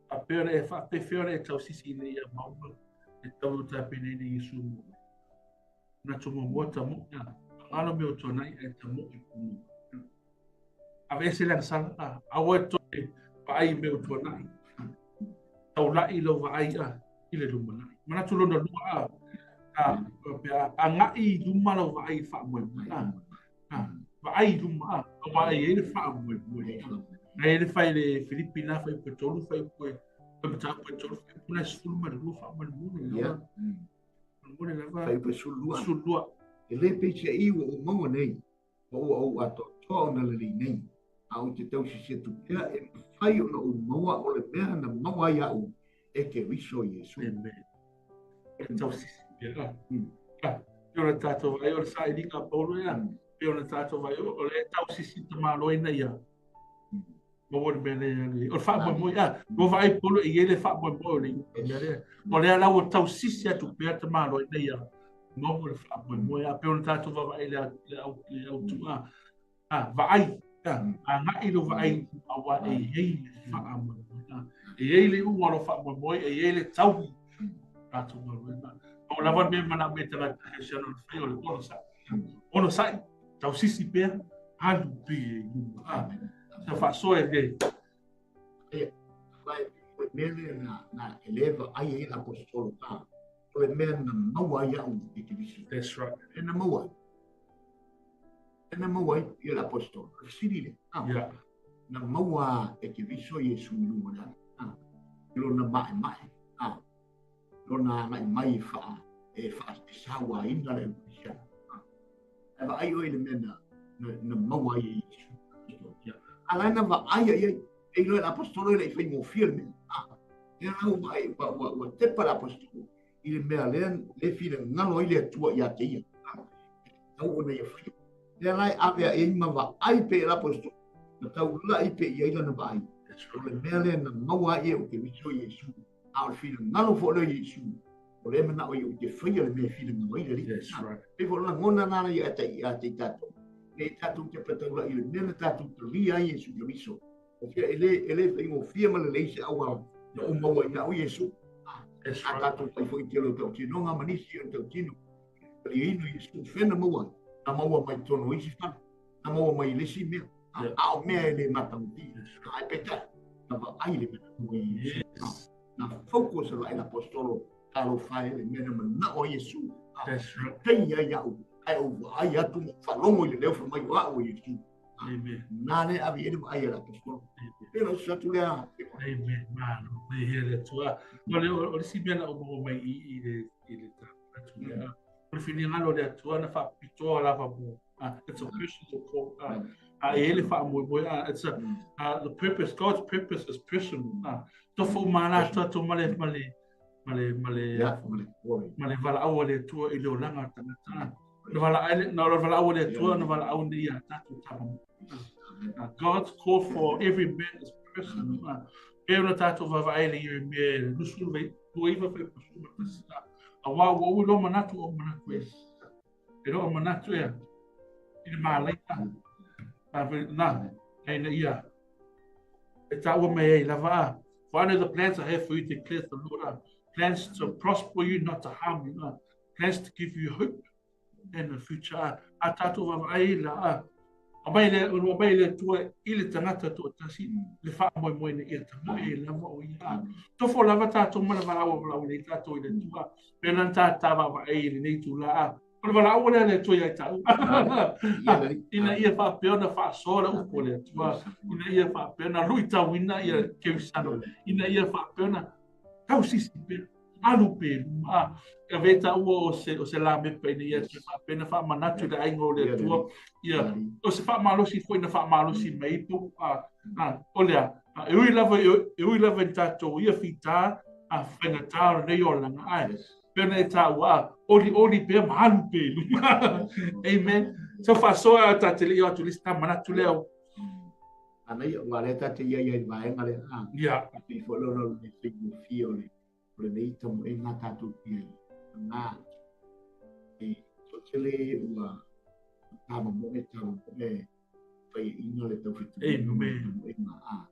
A pea le whaapewhea le tausisi i nei a maunga, e tau o tāpene nei i sumu. Na to muamua tamoe, ngalo me o tuanai e tamoe pū. Aveese le agasala, aua e toe vaai i mea o tuanai. Taulai lau vaai a i le lumanai. Manatu lona lua a, agai i luma lau vaai i faamoemoe. Vaai i luma a, aua e i ai le faamoemoe. Ai le fai le Filipi na fai pe tolu, fai pe mataupu e tolu, fai pe 12 faamoemoe. Yeah. Fai pe 12. 12. E le peiseai ua ou maua nei, ma ua ou atoatoa ona lelei nei, a ou te tausisi atu pea e mafai ona ou maua o le mea na maua ai au e Keriso Iesu. Amen. E tausisi pea. E o le tātou vai o le sailiga a Paulo ia. E o le tātou vai o le tausisi tamāloina ia. Maua le mea lea le. O le faamoemoe a. Ua vaai Paulo e i ai le faamoemoe o le mea lea. O lea la ua tausisi atu pea tamāloina ia. Maua le faamoemoe a. Pei o le tātou vaavaai le au le autu a. A vaai. Agai lo vaai aua e i ai le faamoemoe. E i ai le iuga o lo faamoemoe, e i ai le taui tātou galuega. O lava le mea mana me tagata Keristiano le fai o le onosai. Onosai, tausisi pea, alu pea i luma. Sa faasoa e le. Ia, vai, o le mea lea na e le vaai ai le aposetolo ta, o le mea na maua ai au i te visi. That's right. E na maua ai. E na maua ai ia le aposetolo. O le fesili lea. Yeah. Na maua e Keriso Iesu i luga o le ala. I lona maemae. Lona agai mai e faa e faasauaina le Ekalesia. Ae vaai oe i le mea na maua ai e Iesu. A la na vaai ai ai, e iloa e le aposetolo e le i faigofie le mea. Lea la ua vaai, ua tepa le aposetolo i le mea lea le finagalo ai le Atua ia te ia. Tau ona ia faia. Lea la e ave ai ma vaai pea e le aposetolo, na taulai pea i ai lana vaai. O le mea lea na maua ai e o Keriso Iesu. A o le finagalo foi lea o Iesu, o lea e manao ia ou te faia le mea e finagalo ai le Alii. That's right. Pei foi o le lagona lena ia te ia te tatou. Ne i tatou tepa taulai i le mea na tatou talia ai Iesu Keriso. O fea e le, e le faigofie ma lelei se auala na ou maua ai au Iesu. That's A right. tatou fai foi tele o tautinoga ma nisi o tautino. Taliaina Iesu, fea na maua ai? Na maua mai totonu o isi fale. Na maua mai i le isi mea. A o mea e le matagofie. Ae peitai, na vaai le mea na maua i Iesu. Yes. Na focus la i apostolo talofa e le mea na manao ai Iesu. That's right. Tai ai au, ae ou vaai atu ma faalogo i le leo fai mai o au o Iesu. Amen. Na le ave i ai le vaai a le apostolo. Pei ona usu atu lea. Amen. Malo. Nei hea le Atua. O le o le isi mea na ou maua mai i le i le atu lea. O le finagalo o le Atua na faapitoa lava mo. It's a personal call. A e ai le faamoemoe. It's a the purpose, God's purpose is personal. Tofu uma la atu atu ma le ma le ma le ma le ma le valaau a le Atua i le olaga o le tagata. Na valaau na o le valaau a le Atua na valaau nei ia tatou tama. God's call for every man is personal. Pei ona tatou vaavaai le Ieremia e 29 fuaiupu 11. Auā ua ou iloa manatu o manatu e. E loa manatu ea i le malaia. Na, ina ia e taua mai ai lava a. For I know the plans I have for you, declares the Lord. Plans to prosper you, not to harm you. Plans to give you hope and a future. A tātou vaavaai la a. Aumai le, aumai le Atua i le tagata toatasi, le faamoemoe ina ia tamoe lava o ia. Tofo lava tātou ma le valaau valaau nei tātou i le Atua. Pēlā na tā tā vaavaai i lenei tula a. O le valaau lea le Atua ia i tāua. Ina ia faapea ona faasoa le upu o le Atua. Ina ia faapea ona luitauina ia Kerisano. Ina ia faapea ona tausisi pea. Alu pea i luma. A, e avea tāua o se, o se lamepa ina ia toe faapea ona faamanatu i le aiga o le Atua. Ia, o se faamalosi foi na faamalosi mai ai po, a, a, o le a, e ui lava, e ui lava i tatou ia fitā, a faigata o lenei olaga, ae, pei ona e taua, a, olioli pea ma alu pea i luma. Amen. So faasoa a ta te le i o atu le isi tā manatu lea o. Ana ia, ua lea ta te ia ia i le vaega lea. Ia. Pei foi lea o le faigofie o le o lenei tamoega tatou te i ai. Na, e toatele ua tamamoe, tamamoe, faiaina le taufitu. Amen. Tamoega, a,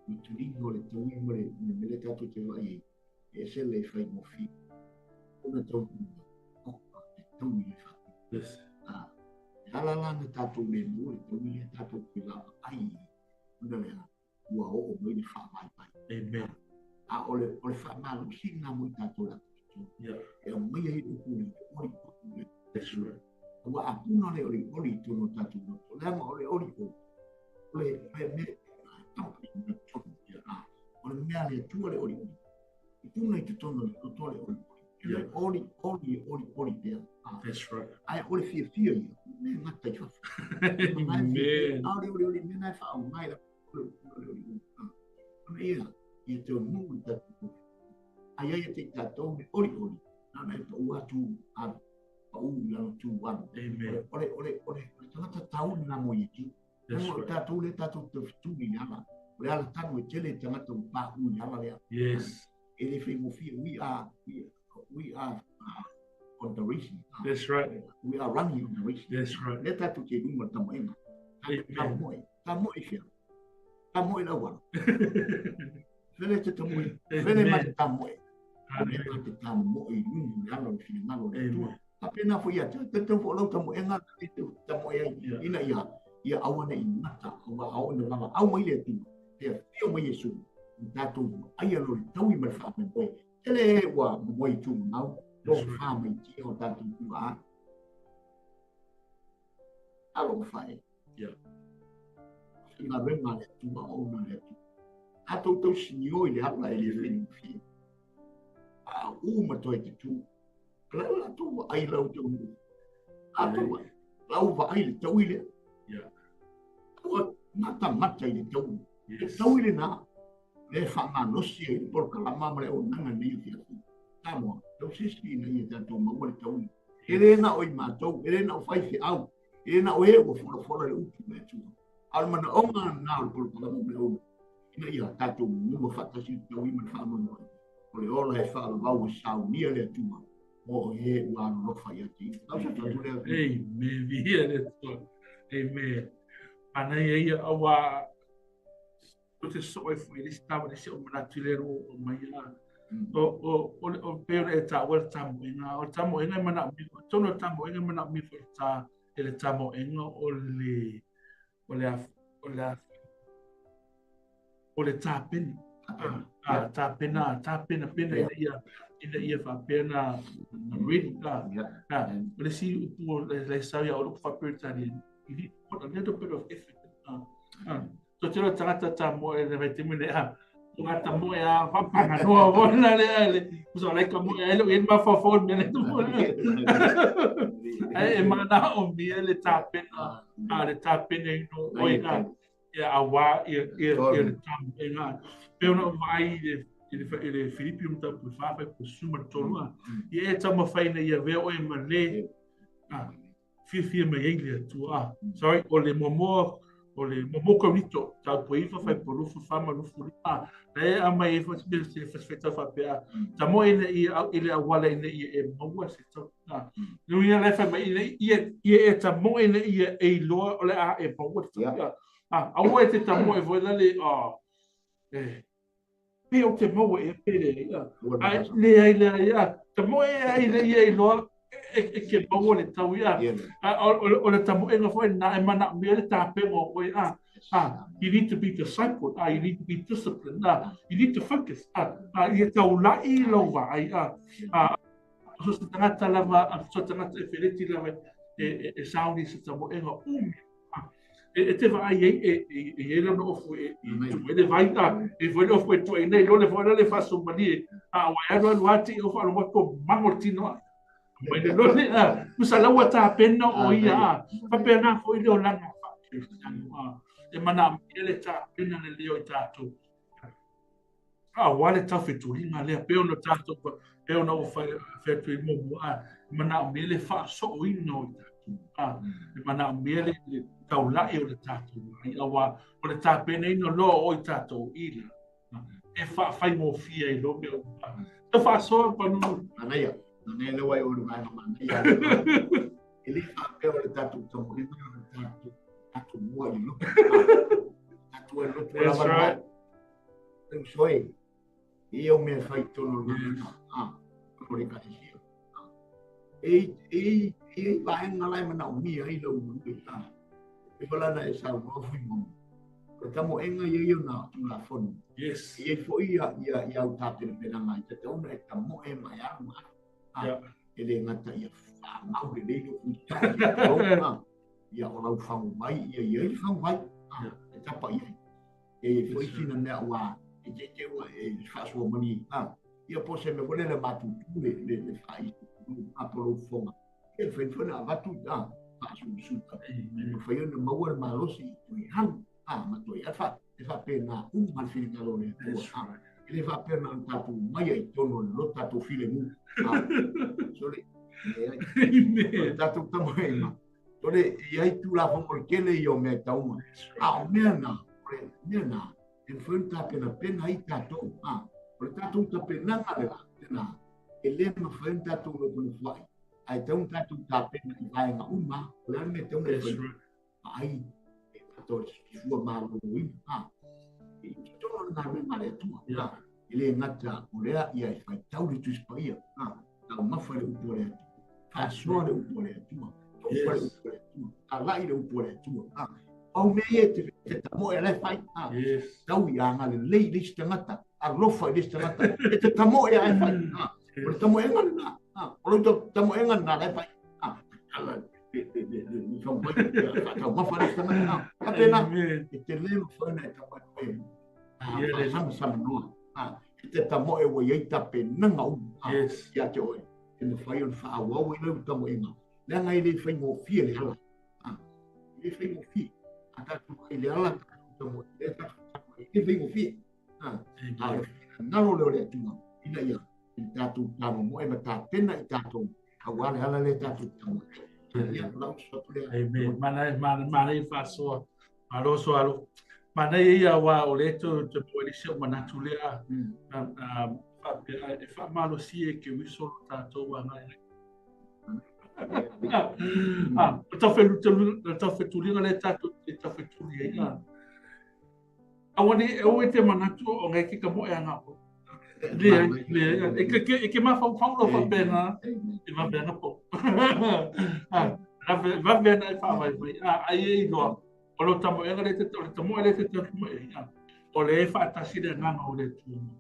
le tuliga o le taui ma le mea lea tatou te vaai ai, e ese le faigofie. Ona tau, o, e taui le wha. Yes. A, e ala la na tatou le mua le taui lea tatou te vaavaai, ona lea, ua oo mai le faavaivai. Amen. A o le, o le faamalosi lena mo i tatou le aposetolo. Yeah. E aumai ai le upu le oli oli. That's right. Ua apuna le oli oli i totonu o tatou loto. Leaga o le oli oli. O le mea e tonu. Yeah. O le mea a le Atua le oli oli. I puna i totonu o le loto le oli oli. Yeah. Oli, oli, oli, oli pea. That's right. Ae o le fiafia ia, mea gata i fafo. Amen. A o le oli oli, mea na e faaoga i la oli oli. Ona ia, ia te onu i tatou. Ai ai te tatou me oli oli, na na e pau atu a pau i lalo 2-1. Amen. O le tagata tau na mo i That's o right. Tatou le tatou tafetuli i le ala. O le ala tanu e tele tagata ua paʻu i le ala lea. E le faigofie. We are on the racing. That's right. We are running on the racing. That's right. Lea tatou te luga o le tamoega. Amen. Tamoe. Tamoe fia. Tamoe lau ala. Fele te tamoe. Fele ma te tamoe. O le ma te tamoe i luga o le ala o le finagalo o le Atua. Amen. Faapena foi ia te te te fo lau tamoega te te tamoe ai. Ina ia aua ne i mata ua ao na lava au mai le Atua. Te afio mai Iesu. I tatou ai alo le taui ma le faamoemoe. Tele ua moe i tumau. Lo That's right. fa mai tia o tatou tua. Alo fa e. Ina venga le Atua o na le Atua. Atou tau sinio i le ala e le whenufie. A u ma toi te tu. La la tu ai lau te unu. A tu lau va ai le tau i le. Ua mata mata i le tau. Te tau i le nā. Le whaamalosi ai le polokalama ma le auaunaga nei o fiafi. Samoa, tau sisi ina ia tatou maua le taui. E le na o i mātou, e le na o whai whiau, e le na o e ua folafola le upu me Atua. A o le manaoga na o le polokalama ma le auaunaga. Ina ia tatou maua faatasi le taui ma le faamoemoe. O le ola e faalavau e saunia le Atua. O e ua alolofa ia te ia. Tau sa tatu lea. Amen. Via le Atua. Amen. Ana ia ia aua o te so e fo i le tawa le se o manatu le ro o mai a. O pe o e ta o le tamoega o le tamoega e manaomia tonu o le tamoega e manaomia foi ta e le tamoega o le o le o le o le tapena a tapena tapena pena ina ia faapea na ready a o le si upu o le sau ia o le upu faa-Peretania, you need to put a little bit of effort. To te tagata ta mo e le vai te mene a tagata mo e a whapanga noa wona le a le kusa lai ka mo e lo e ma fa fa me le tu e mana o mi le tapena a le tapena no oi a ia a wa ia le tam e ngā pe ona o vai i le Filipi um tapu fa fa ko suma tolu a ia e tama whaina ia vea oe ma le a fia mai ai le Atua. Sorry, o le momoa o le momo Korinito tau po ifa fai po lufu fa ma lufu a e a mai e fa se se fa se fa pe a ta mo ina ia i le awala ina ia e maua se tau a no ia le fa mai ina ia e ta mo ina ia e loa o le a e maua te tau a aua e te ta mo e voi le a e pe o te maua e pe le a le ai le ai a ta mo e ai le ia i loa e ke maua le tau ia o le tamoega foi na e mana mea le tapenga o oe a you need to be discipled, you need to be disciplined, you need to focus, ia taulai lau vaai a so se tagata lava a so tagata e feleti lava e sauni se tamoega umi e te vaai ai e e lona ofu e tu e le vai a e foi le ofu e tu e nei lo le foi le faso mali a wa alu alu ati o fa lo ko mango tino a mai le lole a musa laua tapena o ia a faapena foi le olaga faa-Kerisiano a e mana le tapena le leo i tatou a ua le taufetuliga lea pe ona tatou pe ona ua fai atu i muamua a e manaomia le faasooina o i tatou a e manaomia le taula'i o le tatou ai auā o le tapenaina loa o i tatou i la e faafaigofie ai lo mea uma tau faasoa panunu. Manaia, manaia le wai o le vaega manaia. E le faapea o le tatou tamoega o le tatou mua i le loto. Tatou e loto That's lava right. na. Soe, ia o mea fai tonu o le vaega. O le ekalesia. E vaega la e manaomia ai lau manue. E falana e saunoa fui mo. O le tamoega ia ia na Tulafono. Ia foi ia au tapenapenaga i tatauna e tamoe ma e alu ma alu. E le gata ia faamau lelei lou fuitau ia o lau fagu mai ia ia i le fagu vai e tapa i ai. E foi sina mea ua e te te ua e faasoa mani ia po se mea foi lele matutu le faaitu a po lou fofoga. E fai foi na avatu faasusuta. E mafai ona maua le malosi i toe alu ma toe alu e faapena uma le finagalo o le Atua. That's right. E le faapea na o tatou maia i tonu o le loto tatou filemu. Sole. O le tatou tamoega, o le i ai tulafono le tele ia o mea e tauma. A o mea na, o le mea na, e mafai ona tapenapena ai tatou. O le tatou tapenaga le la, lena, e le mafai ona tatou nofonofoai, ae tatau ona tatou tapena i vaega uma, o le a le mea e tatau ona e fai. Ai, e tatou le soifua maloloina. I totonu o le galuega a le Atua. E le gata o lea ia e faitau le Tusi Paia, taumafa le upu a le Atua, faasoa le upu a le Atua, tofa le upu a le Atua, alai le upu a le Atua. Pau mea ia te tamoe a la e fai. Tau i agalelei i le isi tagata, alofa i le isi tagata, e te tamoe a e fai. O le tamoega lena, o lou tamoega lena la e fai. Taumafa le isi tagata. Faapena, e te le mafai ona e tamoe faasamasama noa. E te tamoe ua i ai tapenaga uma ia te oe. E mafai ona faaauau ai lau tamoega. Leaga e le faigofie le ala. E le faigofie. A tatou ai le ala, tamoe, le tatou tamoe, e le faigofie. A o le finagalo lea o le Atua, ina ia i tatou tamomoe ma tapena i tatou, aua le ala lea tatou tamoe. Ia, o lau atu lea. Amen. Mana, mana, mana i faasoa. Malo soalo. Mana ia wā o le tau te moe se o manatu lea. Faapea e faamalosi e ke wiso lo tātou a ngai. O tau whetulinga le tātou te tau whetuli ai. Aua ne, aua e te manatu o ngai ke ka moe anga o. Le, le, e ke mawhau lo whapena, e mawhena po. Vavena e whaawai mai. Ai e iloa, o lo tamoega le te, o le tamoe le te tamoe ai. O le e whaatasi le nganga o le tuama.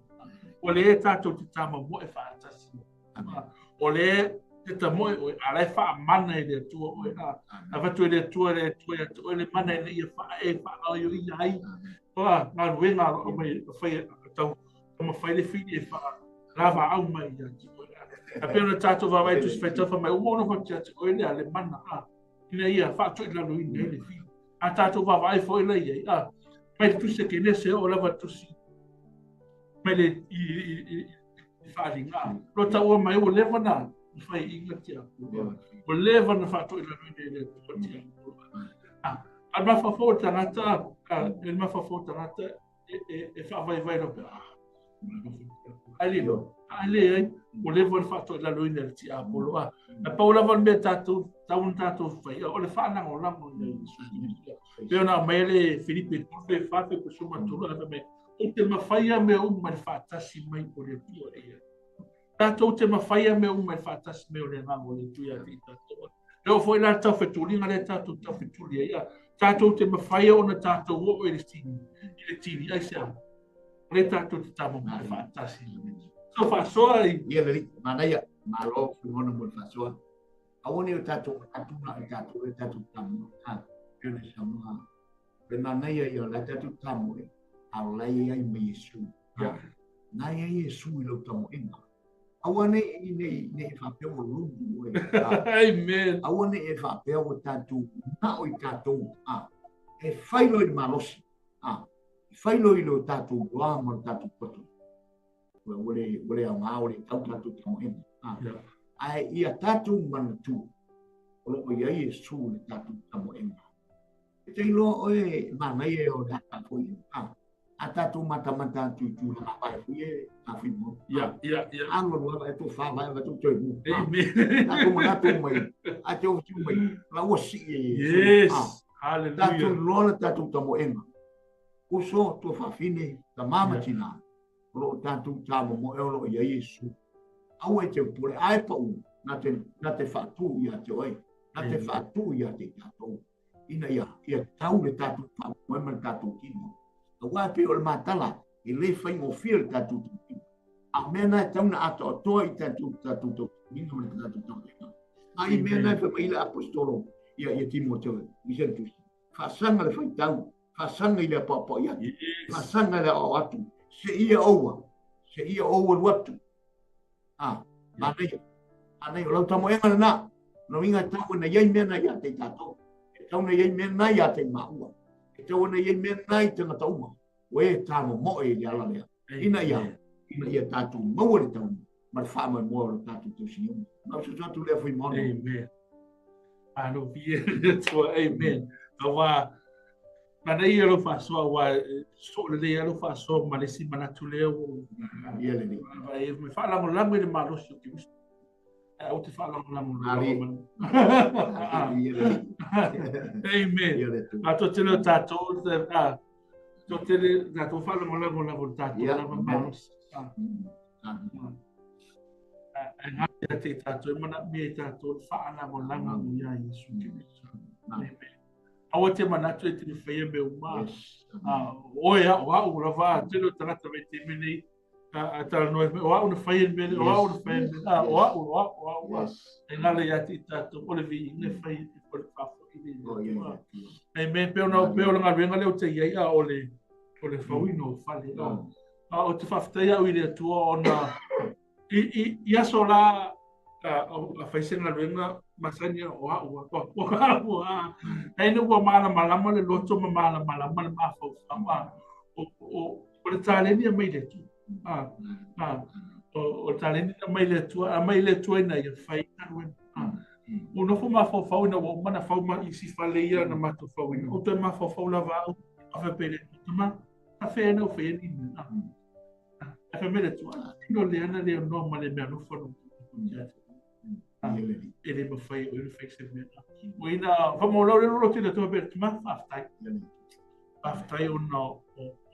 O le e tātou te tama mo e whaatasi. O le te tamoe oe, ala e whaamana i le atua oe. A whatu e le atua le atua i atu oe le mana e le ia whaa e whaangao i ia ai. Oa, ngā ruenga alo mai whai tau mawhai le whiri e whaa lava au mai ia te oe. A pēr na tātou wawai tu si whai mai umo ono whati atu oe lea le mana a. Ina ia whaatu i lalo ina le whiri. A tātou wawai fo ila ia. A mai le tusi ke nese o lava tusi. Mai le i whaaringa. Lo taua mai o lewa na i whai inga tia. O lewa na whaatu i lalo ina le tua tia. A mawhawhau tangata, e mawhawhau tangata, e whaavaivai rau pea. Ai le, ai le ai, o lewa na whaatu i lalo ina le tia apolo. A pau lava le mea tātou, taun tātou whai, o le whaananga o lango ina i Peo na mai le Filipe Tufe, whawhe kusuma tulu, a me, o te mawhaia mea uma le whaatasi mai o le tua ia. Tātou te mawhaia mea uma le whaatasi mai o le ngango le tua ia te tātou. Leo foi la tau whetulinga le tātou tau whetulia ia. Tātou te mawhaia o na tātou o e le tini. I le tini, ai sea. O le tātou te tāmo mai le whaatasi. So whaasoa i. Ia le riki, manaia, malo whingona mo le whaasoa. Awane o tātou atuna i tātou e tātou tāmo. Peo na samoa. Le manaia ia la tātou tāmo e. A lai ai me Yesu. Nai ai Yesu i lau tamoega. Aua nei nei whapea o rungu oe. Amen. Aua nei e whapea o tātou nao i tātou. E whailo i le malosi. E whailo i lo tātou roa ma lo tātou poto. Ua le au ngā o le tau tātou tamoega. Ae ia tātou manatu. O lo o ia Yesu le tātou tamoega. E te iloa oe manai e o le hata foi. A tātou matamata atu i tūlanga pai fui e a fui mo. Ia, ia, ia. Alo lua e tō whawa e tō toi mu. Amen. Tātou manatu mai. A te ofu mai. La ua si e. Yes. Hallelujah. Tātou loa le tātou tamoega. Uso tō whawhine, ta mama tina. O lo tātou tāmo e o lo ia Yesu. Aua e te pore ai pau na te whaatu ia te oe. Na te whaatu ia te tātou. Ina ia, ia tau le tātou whamoe ma le tātou kino. Aua pe o le matala, e le whai ngō whia le tātou tau. A mea nā e tauna atoa toa i tātou tau kino le tātou tau. A i mea nā e whamaila apostolo ia Timoteo, i se tusi. Whaasanga le whai tau, whaasanga i le papa i atu, whaasanga le ao atu, se ia oua, se ia oua luatu. Manaia, manaia, o lau tamoega le nā, no inga tau na iai mea na ia te tātou, e tau na iai mea na ia te maua. E tau na iai mea na i tangata uma. O e tāmo moe i le ala lea. Ina ia tātou maua le tau, ma Ma le faamoemoe o le tatou tausiga. Ma o se atu lea Fuimaono. Amen. Malo viia le Atua. Amen. Aua manaia lou faasoa aua soo lelei lava lou faasoa ma le isi manatu lea ua Ia lelei. E faalagolago i le malosi o Keriso. Ae aua te faalagolago i le Amen. A toatele o tatou, toatele tatou faalagolago lava i le tatou lava malosi. Ae gata ia te i tatou, e manaomia e tatou le faalagolago ia Iesu Keriso. Amen. Aua te manatu e te faia mea uma. Oe au, au lava, tele o tagata vaitaimi nei, a talanoa mai, o au na faia le mea lea, o au na faia le mea lea, o au, o au, o au. E gala ia te i tatou, o le viiga e fai o le faafoi le Atua. Amen. Pei ona pei o le galuega lea ou te i ai, a o le fauina o fale. A ou te faafetai au i le Atua ona i aso la a fai se galuega masani o au o au a ae ua malamalama le loto ma malamalama le mafaufau o le taleni e mai le Atua. O le taleni e mai le Atua, a mai le Atua ina ia fai galuega. Ua nofo mafaufau ina ua uma ona fau ma isi fale ia na matou fauina. Ou toe mafaufau lava au, a faapea i le Atua, Tama, faafefea na ou faia ni mea? Ae fai mai le Atua, tino lea na le aunoa ma le mea alofa no e le mafai e oe ona fai se mea. Ua ina faamaulau le lolotu i le Atua, faapea, Tama, faafetai. Faafetai ona o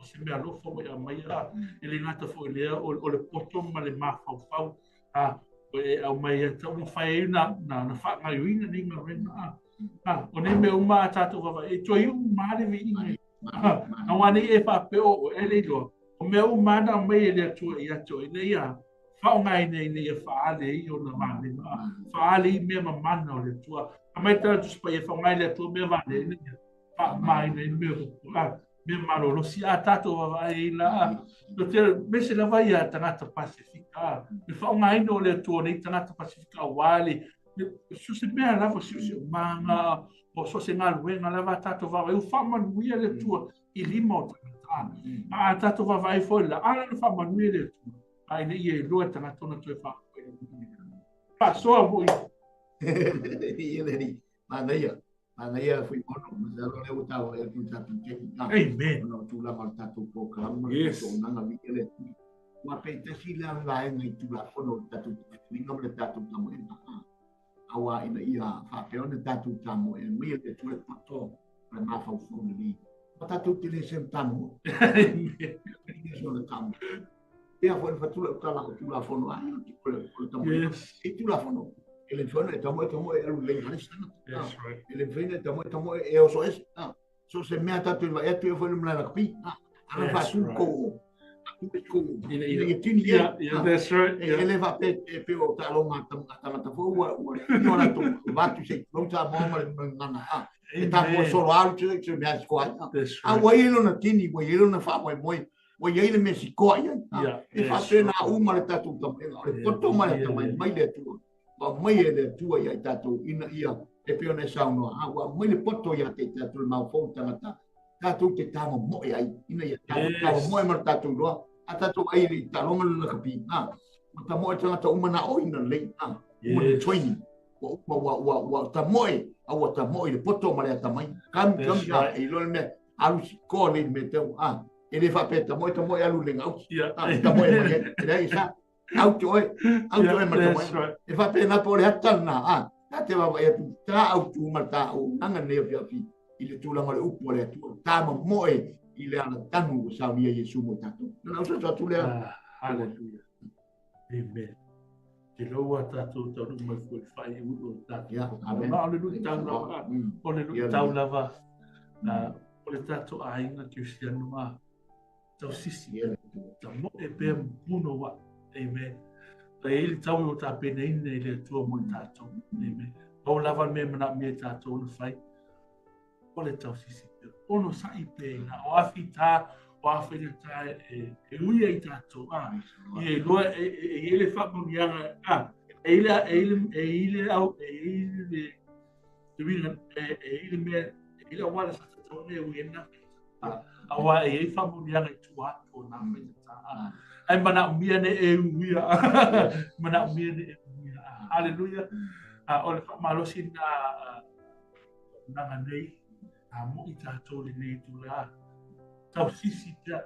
se mea alofa ua e aumaia. E le gata foi i lea, o le poto ma le mafaufau ua e aumai ia te au, ua mafai ai ona faagaoioiga nei galuega. O nei mea uma a tatou vaavaai, e toe uma lava le viiga. Aua ne i e faapea o oe le iloa, o mea uma lava na aumai e le Atua ia te oe, ina ia faaaogaina ina ia faaale ai ona valega, faaale ai mea mamana o le Atua. Aumai tala Tusi Paia, faaaoga e le Atua mea valea ina ia faamamaina ai mea mea malolosi. A tatou vaavaai ai la, aemaise lava ia tagata Pasefika, le faaaogaina o le Atua o nei tagata Pasefika aua le so se mea lava, siosiomaga, o so se galuega lava a tatou vaavaai, ua faamanuia le Atua i lima o tagata. A tatou vaavaai foi la, a na faamanuia le Atua, a ina ia iloa e tagata ona toe faafoi. Faasoa foi. Ia le manaia. Manaia Fuimaono, masalo lea ua taua atu i le tatou taimi. Amen. Ona o tulaga o le tatou polokalame ma le tatou auaunaga viia le Atua. Aua pe tasi lea vaega i Tulafono o le tatou taitaiga ma le tatou tamoega. Aua ina ia faapea ona tatou tamoe mai e le Atua le poto o le mafaufau lelei. Ma tatou te le seu tamoe. Le seu tamoe. Pea foi le fatula o tala o Tulafono ai o le tamoega. I Tulafono. E le mafai ona e tamoe tamoe e alu lelei hale se tagata. That's right. E le mafai ona e tamoe tamoe e oso ese. So se mea tatou i vaai atu e foi le malae rugby. Ana faatu kou ina ia tini ia. Yeah, that's right. E le faapea e pei o taaloga a tagata foi ua ino latou vatu se tulou Samoa ma le gagana. E tamoe solo alu se mea sikoa ai. A ua i ai lona tini, ua i ai lona faamoemoe, ua i ai le mea sikoa i ai. E faapena uma le tatou tamoega, o le poto ma le atamai mai le Atua. Ua aumai e le Atua ia i tatou ina ia e pei ona e saunoa, ua aumai le poto ia te i tatou le maufou tagata, tatou te tamomoe ai, ina ia tatou tamomoe ma le tatou iloa, a tatou ai i taaloga le lakapi, ua tamoe tagata uma na oi na lelei, uma na training, ua uma ua ua ua tamoe, a ua tamoe i le poto ma le atamai. Kam kam ia e iloa le mea, alu sikoa nei le mea tau, e le faapea tamoe tamoe alu le gauti, tamoe mai ai, e leai sa. Au te oe, au te oe ma le tamoe. E faapena po o le ata lena, ta te vaavaai atu, ta autu ma ta auaunaga nei afiafi i le tulaga o le upu a le Atua, ta mamoe i le alatanu ua saunia Iesu mo tatou. Na au soso atu lea. Hallelujah. Amen. Te loa tatou taunuu mai foi i le faaiuiu o le tatou. Yeah, amen. Ma o le luitau lava, o le luitau lava, o le tatou aiga Kerisiano a tausisi, tamoe pea ma punouai. Amen. E i ai le taui o tapenaina e le Atua mo i tatou. Amen. Pau lava le mea e manaomia e tatou ona fai, o le tausisi pea. Onosai pea i ina. O awhita, o awhaigata e ui ai tatou. Ia iloa e i ai le faamanuiaga, e i ai le au, e i ai le te uiga, e i ai le mea, e i ai le auala sa tatau ona e ui ai lena faigata. Aua e i ai faamanuiaga i tua atu o na faigata. Ai manaʻomia nei e uia. Manaʻomia nei e uia. Haleluia. A o le faamalosi na naga nei a moʻi tātou lenei itulā. Tausisi pea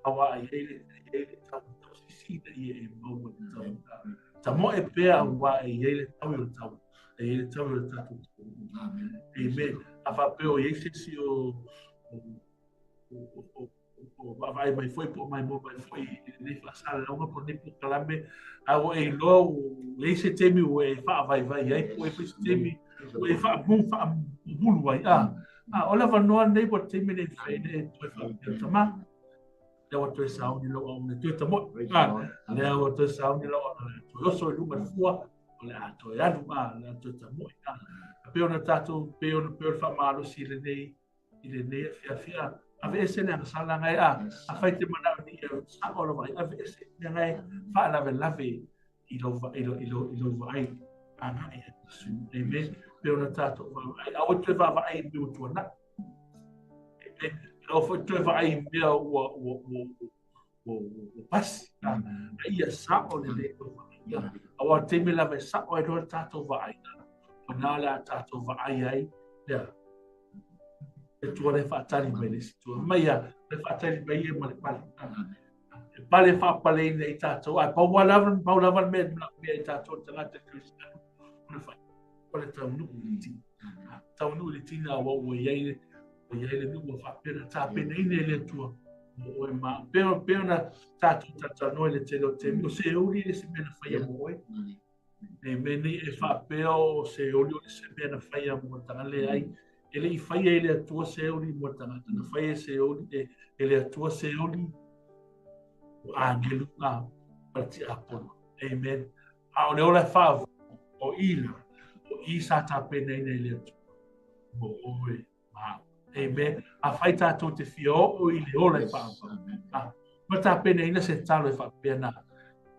auā e i ai le i ai le tau tausisi ina ia e maua le tau. Tamoe pea auā e i ai le tau o le tau. E i ai le tau o le tātou tau. Amen. Amen. A faapea o i ai se isi o o o vaavaai mai foi po o maimoa mai foi i lenei faasalalauga po o lenei polokalame, a ua e iloa ua i ai se taimi ua e faavaivai ai po o i ai foi se taimi ua e faamu faamulu ai. A, a o le avanoa lenei ua taimi lenei e fai ai e toe faapea tama. Lea ua toe sauni lou aoga e toe tamoe. A, lea ua toe sauni lou aoga e toe oso i luma le fua, o le a toe alu, a, o le a toe tamoe. A, pei ona tatou, pei ona pei o le faamalosi i lenei i lenei afiafi a aveese le agasala ngai a afai te manao ni ia sa'o lou vaai aveese mea ngai faalavelave i lou i lou i lou i lou vaai agai ia Iesu. Amen. Pei ona tatou vaavaai aua toe vaavaai i mea ua tuanai. Amen. Aua foi toe vaai i mea ua ua ua ua ua pasi. A ia sa'o lelei lou vaai. Aua o le taimi lava e sa'o ai loa le tatou vaaiga, o i ina o le a tatou vaai ai lea. Le Atua lea e faatali mai le isi tua. Mai ia, le faatali mai ia ma le pale. E pale faapaleina i tatou. Ae pau lava, pau lava le mea e manaomia i tatou le tagata Kerisiano. O le fai, o le taunuu i le tina. Taunuu i le tina aua ua i ai le, ua i ai le nuu ua faapea ona tapenaina e le Atua. Mo oe ma, pei pei ona tatou talatalanoa i le tele o taimi, o se uli le isi mea na faia mo oe. E mea nei e faapea o se oli o le se mea na faia mo le tagata. Leai, e le i faia e le Atua se oli mo le tagata. Na faia e se oli, e, e le Atua se oli o agelu a ma le tiakono. Amen. A o le ola e faavae, o i la, o i sa tapenaina e le Atua mo oe ma au. Amen. Afai tatou te fia oo i le ola e faavae. A, ma tapenaina se talo e faapea na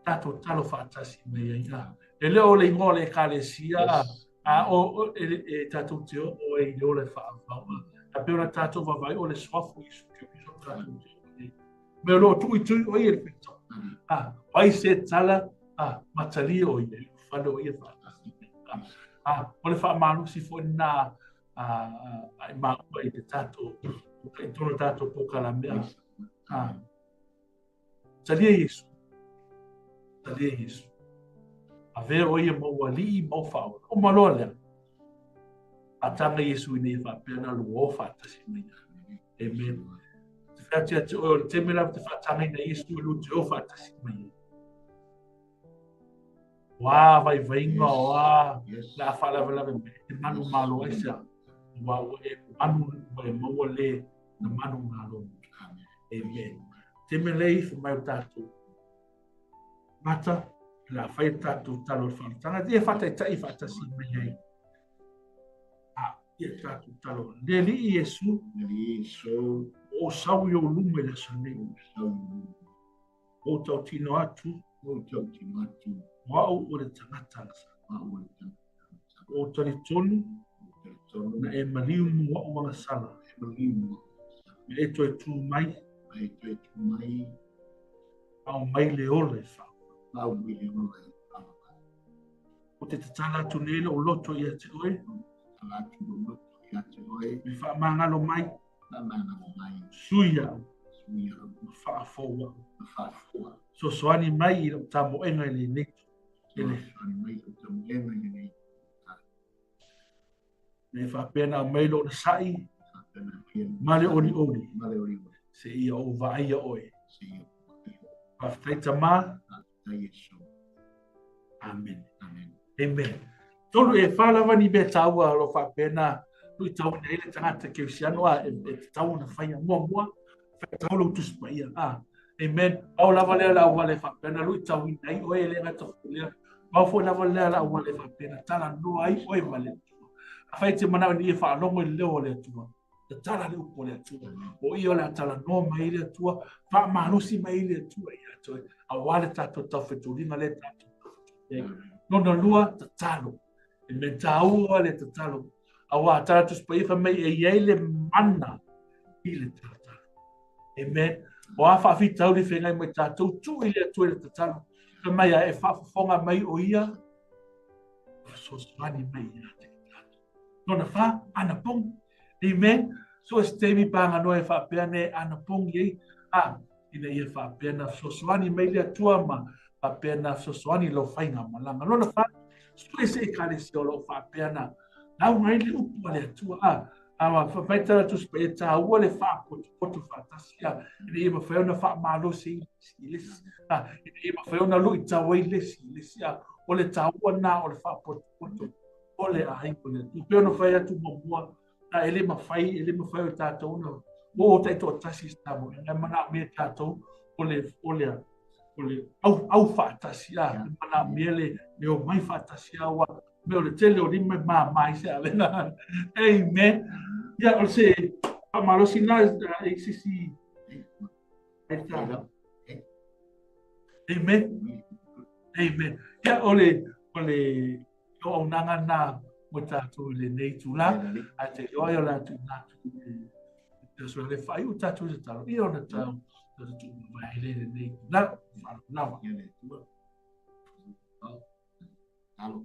tatou talo faatasi mai ai. A, e le o le igoa o le ekalesia, a, a o, e, e tatou te oo ai i le ola e faavae. A pei ona tatou vaavaai o le suafa o Iesu Keriso tatou te oo ai. Me o lo o tuitui o ia i le feto. A, o ai se tala, a, matalia o ia, fale o ia faatasi. A, a, o le faamalosi foi lena a, a, i māua i te tātou, i tōna tātou pōkalamea. A, talia Iesu. Talia Iesu. Avea o ia mau aliʻi, mau faaola. O maloa lea. A tanga Iesu i nei faapea na lua o faatasi mai. Amen. Te whati atu oe o le teme lava te whaatangaina Iesu e lua te o faatasi mai. O a vaivaiga, o a le a faalavelave mai, e te manumalo ai se a. Ua ua e manu, ua e maua le na manumalo. Amen. Te mea le ifo mai o tātou. Mata, le a whai tātou talo o wharatanga. Te e whataita'i whaatasi mai ai. A, ia tātou talo. Le alii Iesu. Le alii Iesu. O sau i o luma i le aso nei. O sau i o luma. O tautino atu. O tautino atu. O au o le tagata agasala. O au o le tagata agasala. O talitonu. O talitonu. Na e maliu mo au agasala. E maliu mo au agasala. Me e toe tū mai. Me e toe tū mai. Ao mai le ola e whao. Ao mai le ola e whao. O te tatala atu nei lou loto ia te oe. Tatala atu lou loto ia te oe. Me whaamangalo mai. Whaamangalo mai. Sui au. Sui au. Ma whaafou au. Ma whaafou au. Sosoani mai i lau tamoenga i lenei. Sosoani mai i lau tamoenga i lenei. Me faapea na aumai lou onosai ma le olioli Ma le olioli. seia ou vaaia oe. Seia ou vaaia oe. Faafetai Tama. Faafetai Iesu. Amen. Amen. Amen. Tolu e wha lava ni mea tāua o lo faapea na luitauina ai le tagata kerisiano a e, e tatau ona faia muamua whai lou Tusi Paia. A, amen. Pau lava lea le auala e faapea na luitauina ai oe e le gata foi lea. Pau foi lava lea le auala e faapea na talanoa ai oe ma le Atua. Afai e te manao ina ia faalogo i le leo o le Atua, tatala le upu a le Atua. O ia o le a talanoa mai ai le Atua, faamalosi mai ai le Atua ia te oe, aua le tatou taufetuliga lea tatou taufetuli ai. Lona lua, tatalo. E mea tāua le tatalo. Aua tala Tusi Paia fai mai e i ai le mana i le tatalo. Amen. O a faafitauli feagai ma i tatou, tuu i le Atua i le tatalo, fai mai a e faafofoga mai o ia, fesoasoani mai ia te i tatou. Lona fa, anapogi. Amen. So o se taimi paganoa e faapea ne anapogi ai, a, ina ia faapea na fesoasoani mai le Atua ma faapea na fesoasoani lau faiga malaga. Lona fa, sue se ekalesia o lo o faapea na lauga ai le upu a le Atua. A, a ma fai tala Tusi Paia tāua le faapotopoto faatasi, a, ina ia mafai ona faamalosi i le isi, a, ina ia mafai ona luitau ai le isi i le isi, a, o le tāua na o le faapotopoto o le aiga o le Atua. Pei ona fai atu muamua, a e le mafai, e le mafai o tatou ona o taitoatasi i se tamoega, e manaomia e tatou o le, o le, o le au, au faatasi, a, e manaomia le, le omai faatasi, a, ua, mea o le tele o lima e māmā ai se avega. Amen. Ia, o se faamalosi na e sisi. Amen. Amen. Ia, o le, o le auaunaga na mo tatou i lenei itula, ae te iloa ai o le a tuuina atu i le aso le faaiu tatou i le tatalo, ia ona tau tatou tuumavae ai lea i lenei itula. Faalogolawa. Alo.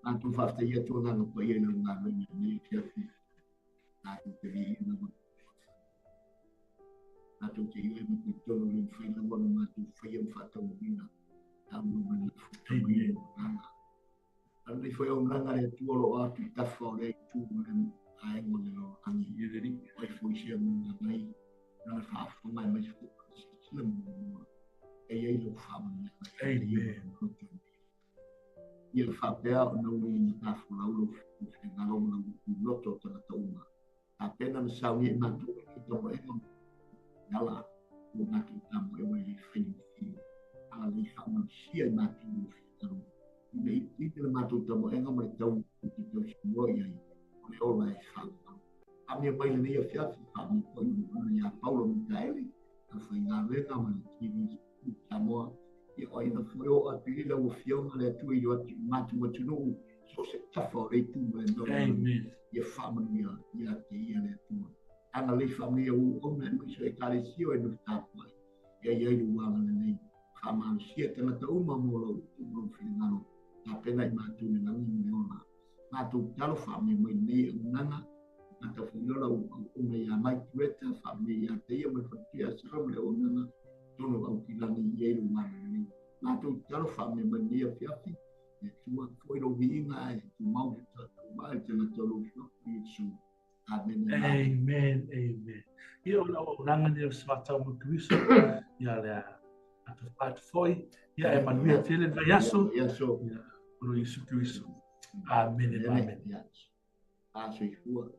Matou faafetaia atu agaga paia i lau galuega i lenei afiafi. Matou te viia lava. Matou te ioe ma talitonu le mafai lava ona matou faia ma faataunuuina tau ma le futa mai e agaga. Alii foi auaunaga le Atua o lo o atu i tafa o lea itu ma le aega o le lalolagi. Ai foi se auaunaga mai lana faafofoga aemaise foi o le silasila muamua e i ai lau faamanuiaga. Amen. Ia faapea ona uli na tafolau lou finagalo ma lau loto o tagata uma. Tapena na saunia i matou e ke tamoega ma ala ua matou tamoe mai le faigofie. Ala lei faamalosia i matou lou finagalo. Ina i ite le matou tamoega ma le tau i te tausinua i ai, o le ola e faamalo. Faamia mai lenei afiafi, faamia foi i ia Paulo Mikaeli, le faigaluega ma le TV Samoa. Ia o ai na foi o atu i lau afioga le Atua i atu matou atunuu, so se tafa o le itu ma le nono. Amen. Ia faamanuia ia te ia le Atua. Agalelei faamanuia ua ona aemaise o ekalesia o e nofo tapuai. Ia i ai le uaga lenei. Faamalosia tagata uma mo lou upu ma lou finagalo. Tapena i matou le lagi ma le ola. Matou tatalo faamanuia mai lenei auaunaga. Mata foi lau auauna ia Mike Greta, faamanuia ia te ia ma le faletua ia Sarah ma le auaunaga tonu au kilagi i ai lou galuega lenei. Matou tatalo faamanuia mai lenei afiafi. E Atua foi lou viiga e tumau le tatou vaa i le tagata o lou suafa Iesu. Amen. Amen. Amen. Ia o lau auaunaga nei o se faatau mo Keriso. Ia lea atu atu foi. Ia e manuia tele le vaiaso. Vaiaso. Ia, o lo Iesu Keriso. Amen. Amen. Ia. A soifua.